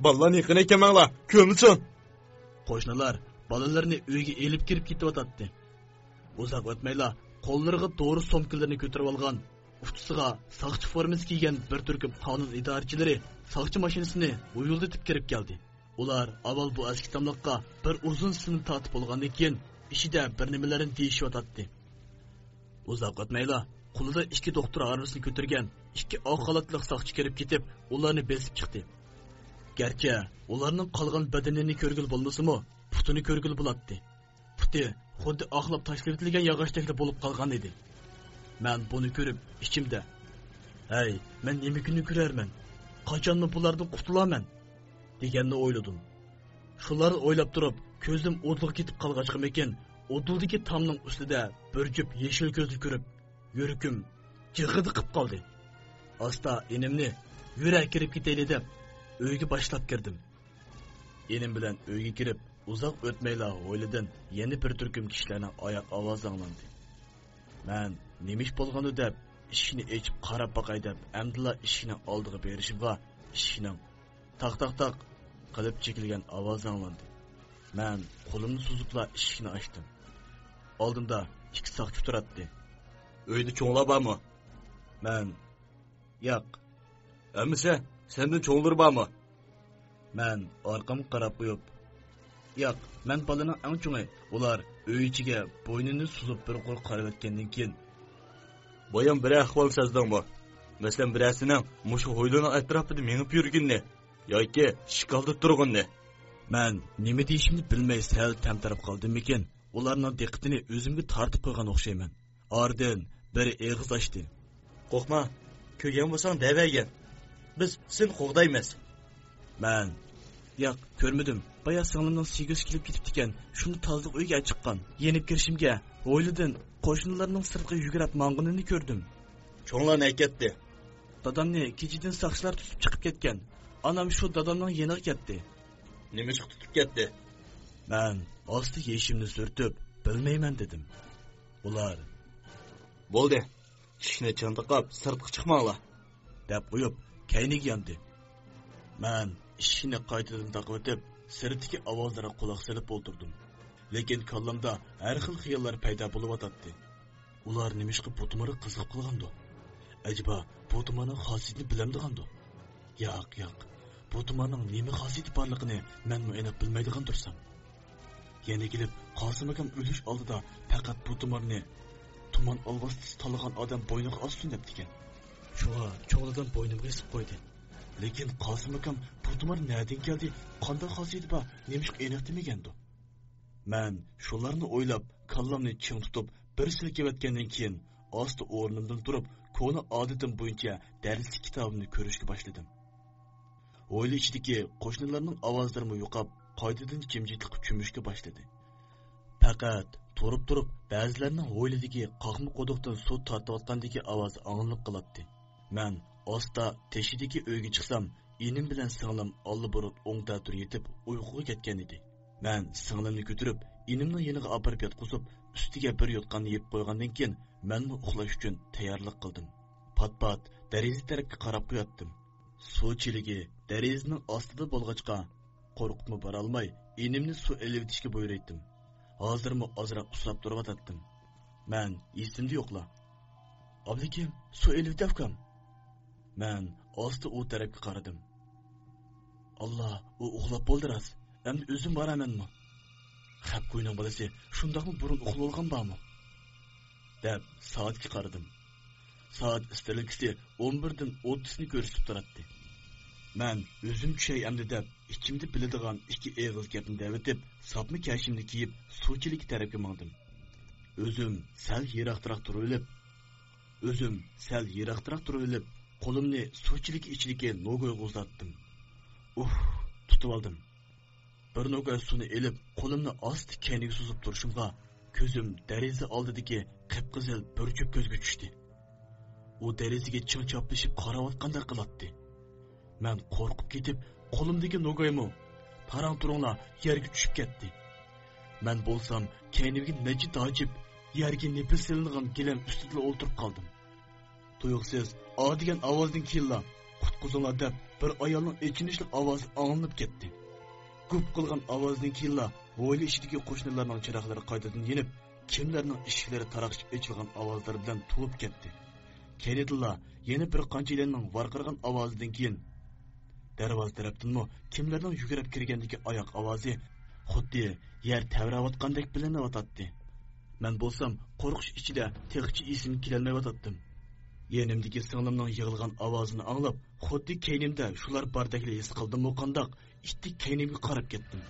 بالىلارنى يېقىن ئەكەلمەڭلار، كۆرمىسۇن! قوشنىلار بالىلىرىنى ئۆيگە ئېلىپ كىرىپ كېتىۋاتاتتى. ئۇزاق ئۆتمەيلا قوللىرىغا دورا سومكىلىرىنى كۆتۈرۈۋالغان، ئۇچىسىغا ساقچى فورمىسى كىيگەن بىر تۈركۈم قانۇن ئىدارىچىلىرى ساقچى ماشىنىسىنى ھۇيۇلدىتىپ كىرىپ كەلدى. ئۇلار ئاۋۋال بۇ ئەسكى تاملىققا بىر ئۇزۇن سىنى تارتىپ بولغاندىن كېيىن، ئىچىدە بىر نېمىلەرنى دېيىشىۋاتاتتى. ئۇزاق ئۆتمەيلا، قولىدا ئىككى دوختۇر ھارۋىسىنى كۆتۈرگەن ئىككى ئاق خالاتلىق ساقچى كىرىپ كېتىپ، ئۇلارنى بېسىپ چىقتى. گەرچە ئۇلارنىڭ قالغان بەدىنىنى كۆرگىلى بولمىسىمۇ، پۇتىنى كۆرگىلى بولاتتى. پۇتى خۇددى ئاقلاپ تاشلىۋېتىلگەن ياغاچتەكلا بولۇپ قالغان ئىدى. مەن بۇنى كۆرۈپ، ئىچىمدە، «ھەي، مەن نېمە كۈننى كۆرەرمەن؟ قاچانمۇ بۇلاردىن قۇتۇلارمەن؟» دېگەننى ئويلىدىم. شۇلارنى ئويلاپ تۇرۇپ، كۆزۈم ئۇدۇلغا كېتىپ قالغاچقىمىكىن، ئۇدۇلدىكى تامنىڭ ئۈستىدە بىر جۈپ يېشىل كۆزنى كۆرۈپ، يۈرىكىم جىغىدىقىپ قالدى. ئاستا ئىنىمنى يۈرە كىرىپ كېتەيلى دەپ، ئۆيگە باشلاپ كىردىم. ئىنىم بىلەن ئۆيگە كىرىپ، ئۇزاق ئۆتمەيلا ھويلىدىن يەنە بىر تۈركۈم كىشىلەرنىڭ ئاياق ئاۋازى ئاڭلاندى. مەن نېمە ئىش بولغاندۇ دەپ، ئىشىكنى ئېچىپ قاراپ باقاي دەپ، ئەمدىلا ئىشىكنىڭ ئالدىغا بېرىشىمغا، ئىشىكنىڭ تاق، تاق، تاق قىلىپ چېكىلگەن ئاۋازى ئاڭلاندى. مەن قولۇمنى سوزۇپلا ئىشىكنى ئاچتىم. ئالدىمدا ئىككى ساقچى تۇراتتى. «ئۆيدە چوڭلار بارمۇ؟» مەن: «ياق.» «ئەمىسە، سەندىن چوڭلىرى بارمۇ؟» مەن ئارقامغا قاراپ قويۇپ: «ياق، مەن بالىنىڭ ئەڭ چوڭى.» ئۇلار ئۆي ئىچىگە بوينىنى سوزۇپ بىر قۇر قارىۋەتكەندىن كېيىن: «بايام بىرەر ئەھۋال سەزدىڭمۇ؟ مەسىلەن، بىرەرسىنىڭ مۇشۇ ھويلىنىڭ ئەتراپىدا مېڭىپ يۈرگىنىنى ياكى ئىشىك ئالدىدا تۇرغىنىنى؟» مەن نېمە دېيىشىمنى بىلمەي سەل تەمتەرەپ قالدىممىكىن، ئۇلارنىڭ دىققىتىنى ئۆزۈمگە تارتىپ قويغان ئوخشايمەن. ئاردىن بىر ئېغىز ئاچتى. «قورقما، كۆرگەن بولساڭ دەۋەرگىن. بىز سېنى قوغدايمىز.» مەن: «ياق، كۆرمىدىم. بايا سىڭلىمنىڭ سىگىرسى كېلىپ كېتىپتىكەن، شۇنى تازىلىق ئۆيگە ئەچىققان. يېنىپ كىرىشىمگە ھويلىدىن قوشنىلارنىڭ سىرتقا يۈگۈرۈپ ماڭغىنىنى كۆردۈم.» «چوڭلار نەگە كەتتى؟» «دادامنى كېچىدىن ساقچىلار تۇتۇپ چىقىپ كەتكەن. ئانام شۇ دادامنىڭ يېنىغا كەتتى.» «نېمە ئىشقا تۇتۇپ كەتتى؟» مەن ئاستا يېشىمنى سۈرتۈپ: «بىلمەيمەن» دېدىم. ئۇلار: «بولدى، ئىشىكنى چىڭ تاقاپ سىرتقا چىقماڭلار» دەپ قويۇپ، كەينىگە ياندى. مەن ئىشىكنى قايتىدىن تاقىۋېتىپ، سىرتتىكى ئاۋازلارغا قۇلاق سېلىپ ئولتۇردۇم. لېكىن كاللامدا ھەر خىل خىياللار پەيدا بولۇۋاتاتتى. ئۇلار نېمىشقا بۇ تۇمارغا قىزىقىپ قالغاندۇ؟ ئەجەبا بۇ تۇمارنىڭ خاسىيىتىنى بىلەمدىغاندۇ؟ ياق، ياق، بۇ تۇمارنىڭ نېمە خاسىيىتى بارلىقىنى مەنمۇ ئېنىق بىلمەيدىغان تۇرسام. يەنە كېلىپ قاسىم ئاكام ئۆلۈش ئالدىدا پەقەت بۇ تۇمارنى تۇمان ئالۋاستىسى تاللىغان ئادەم بوينىغا ئاسسۇن دەپتىكەن. شۇڭا چوڭ دادام بوينۇمغا ئېسىپ قويدى. لېكىن قاسىم ئاكام بۇ تۇمار نەدىن كەلدى، قانداق خاسىيىتى بار، نېمىشقا ئېنىق دېمىگەندۇ؟ مەن شۇلارنى ئويلاپ، كاللامنى چىڭ تۇتۇپ، بىر سىلكىۋەتكەندىن كېيىن، ئاستا ئورنۇمدىن تۇرۇپ، كونا ئادىتىم بويىچە دەرسلىك كىتابىمنى كۆرۈشكە باشلىدىم. ھويلا ئىچىدىكى قوشنىلارنىڭ ئاۋازلىرىمۇ يوقاپ، قايتىدىن جىمجىتلىققا چۆمۈشكە باشلىدى. پەقەت تۇرۇپ-تۇرۇپ بەزىلەرنىڭ ھويلىدىكى قاقما قۇدۇقتىن سۇ تارتىۋاتقاندىكى ئاۋازى ئاڭلىنىپ قالاتتى. مەن ئاستا تېشىدىكى ئۆيگە چىقسام، ئىنىم بىلەن سىڭلىم ئاللىبۇرۇن ئوڭ تەتۈر يېتىپ ئۇيقۇغا كەتكەنىدى. مەن سىڭلىمنى كۆتۈرۈپ، ئىنىمنىڭ يېنىغا ئاپىرىپ ياتقۇزۇپ، ئۈستىگە بىر يوتقاننى يېپىپ قويغاندىن كېيىن، مەنمۇ ئۇخلاش ئۈچۈن تەييارلىق قىلدىم. پات-پات دېرىزە تەرەپكە قاراپ قوياتتىم. سۇ چېلىكى دېرىزىنىڭ ئاستىدا بولغاچقا، قورقۇپمۇ بارالماي، ئىنىمنى سۇ ئېلىۋېتىشكە بۇيرۇيتتىم. ھازىرمۇ ئازراق ئۇسساپ تۇرۇۋاتاتتىم. مەن ئېسىمدە يوقلا. «ئابلىكىم، سۇ ئېلىۋېتە ئۇكام.» مەن ئاستا ئۇ تەرەپكە قارىدىم. «ئاللا، ئۇ ئۇخلاپ بولدى راست. ئەمدى ئۆزۈم بارارمەنمۇ؟» «خەپ كوينىڭ بالىسى، شۇنداقمۇ بۇرۇن ئۇخلىۋالغان بارمۇ؟» دەپ سائەتكە قارىدىم. سائەت ئىسترېلكىسى ئون بىردىن ئوتتۇزنى كۆرسىتىپ تۇراتتى. مەن ئۆزۈم چۈشەي ئەمدى دەپ، ئىچىمدە بىلىدىغان ئىككى ئېغىز گەپنى دەۋېتىپ، ساپما كەشىمنى كىيىپ، سۇ چېلىكى تەرەپكە ماڭدىم. ئۆزۈم سەل يىراقتىراق تۇرۇۋېلىپ، ئۆزۈم سەل يىراقتىراق تۇرۇۋېلىپ، قولۇمنى سۇ چېلىكى ئىچىدىكى نوگايغا ئۇزاتتىم. ئۇھ، تۇتۇۋالدىم. بىر نوگاي سۇنى ئېلىپ، قولۇمنى ئاستا كەينىگە سوزۇپ تۇرۇشۇمغا، كۆزۈم دېرىزە ئالدىدىكى قىپقىزىل بىر جۈپ كۆزگە چۈشتى. ئۇ دېرىزىگە چىڭ چاپلىشىپ قاراۋاتقاندەك قىلاتتى. مەن قورقۇپ كېتىپ، قولۇمدىكى نوگايمۇ تاراڭ-تۇرۇڭلا يەرگە چۈشۈپ كەتتى. مەن بولسام كەينىمگە نەچچە داجىپ، يەرگە نېپىز سېلىنغان گىلەم ئۈستىدىلا ئولتۇرۇپ قالدىم. تۇيۇقسىز «ئا» دېگەن ئاۋازدىن كېيىنلا «قۇتقۇزۇڭلار» دەپ بىر ئايالنىڭ ئېچىنىشلىق ئاۋازى ئاڭلىنىپ كەتتى. گۈپ قىلغان ئاۋازدىن كېيىنلا ھويلا ئىچىدىكى قوشنىلارنىڭ چىراغلىرى قايتىدىن يېنىپ، كىملەرنىڭ ئىشىكلىرى تاراقشىپ ئېچىلغان ئاۋازلىرى بىلەن تولۇپ كەتتى. كەينىدىنلا يەنە بىر قانچە ئېلاننىڭ ۋارقىرىغان ئاۋازىدىن كېيىن، دەرۋازا تەرەپتىنمۇ كىملەرنىڭ يۈگۈرۈپ كىرگەندىكى ئاياق ئاۋازى خۇددى يەر تەۋرەۋاتقاندەك بىلىنىۋاتاتتى. مەن بولسام قورقۇش ئىچىدە تېخىچە ئېسىمگە كېلەلمەيۋاتاتتىم. يېنىمدىكى سىڭلىمنىڭ يىغلىغان ئاۋازىنى ئاڭلاپ، خۇددى كەينىمدە شۇلار باردەكلا ھېس قىلدىممۇ قانداق، ئىتتىك كەينىمگە قاراپ كەتتىم.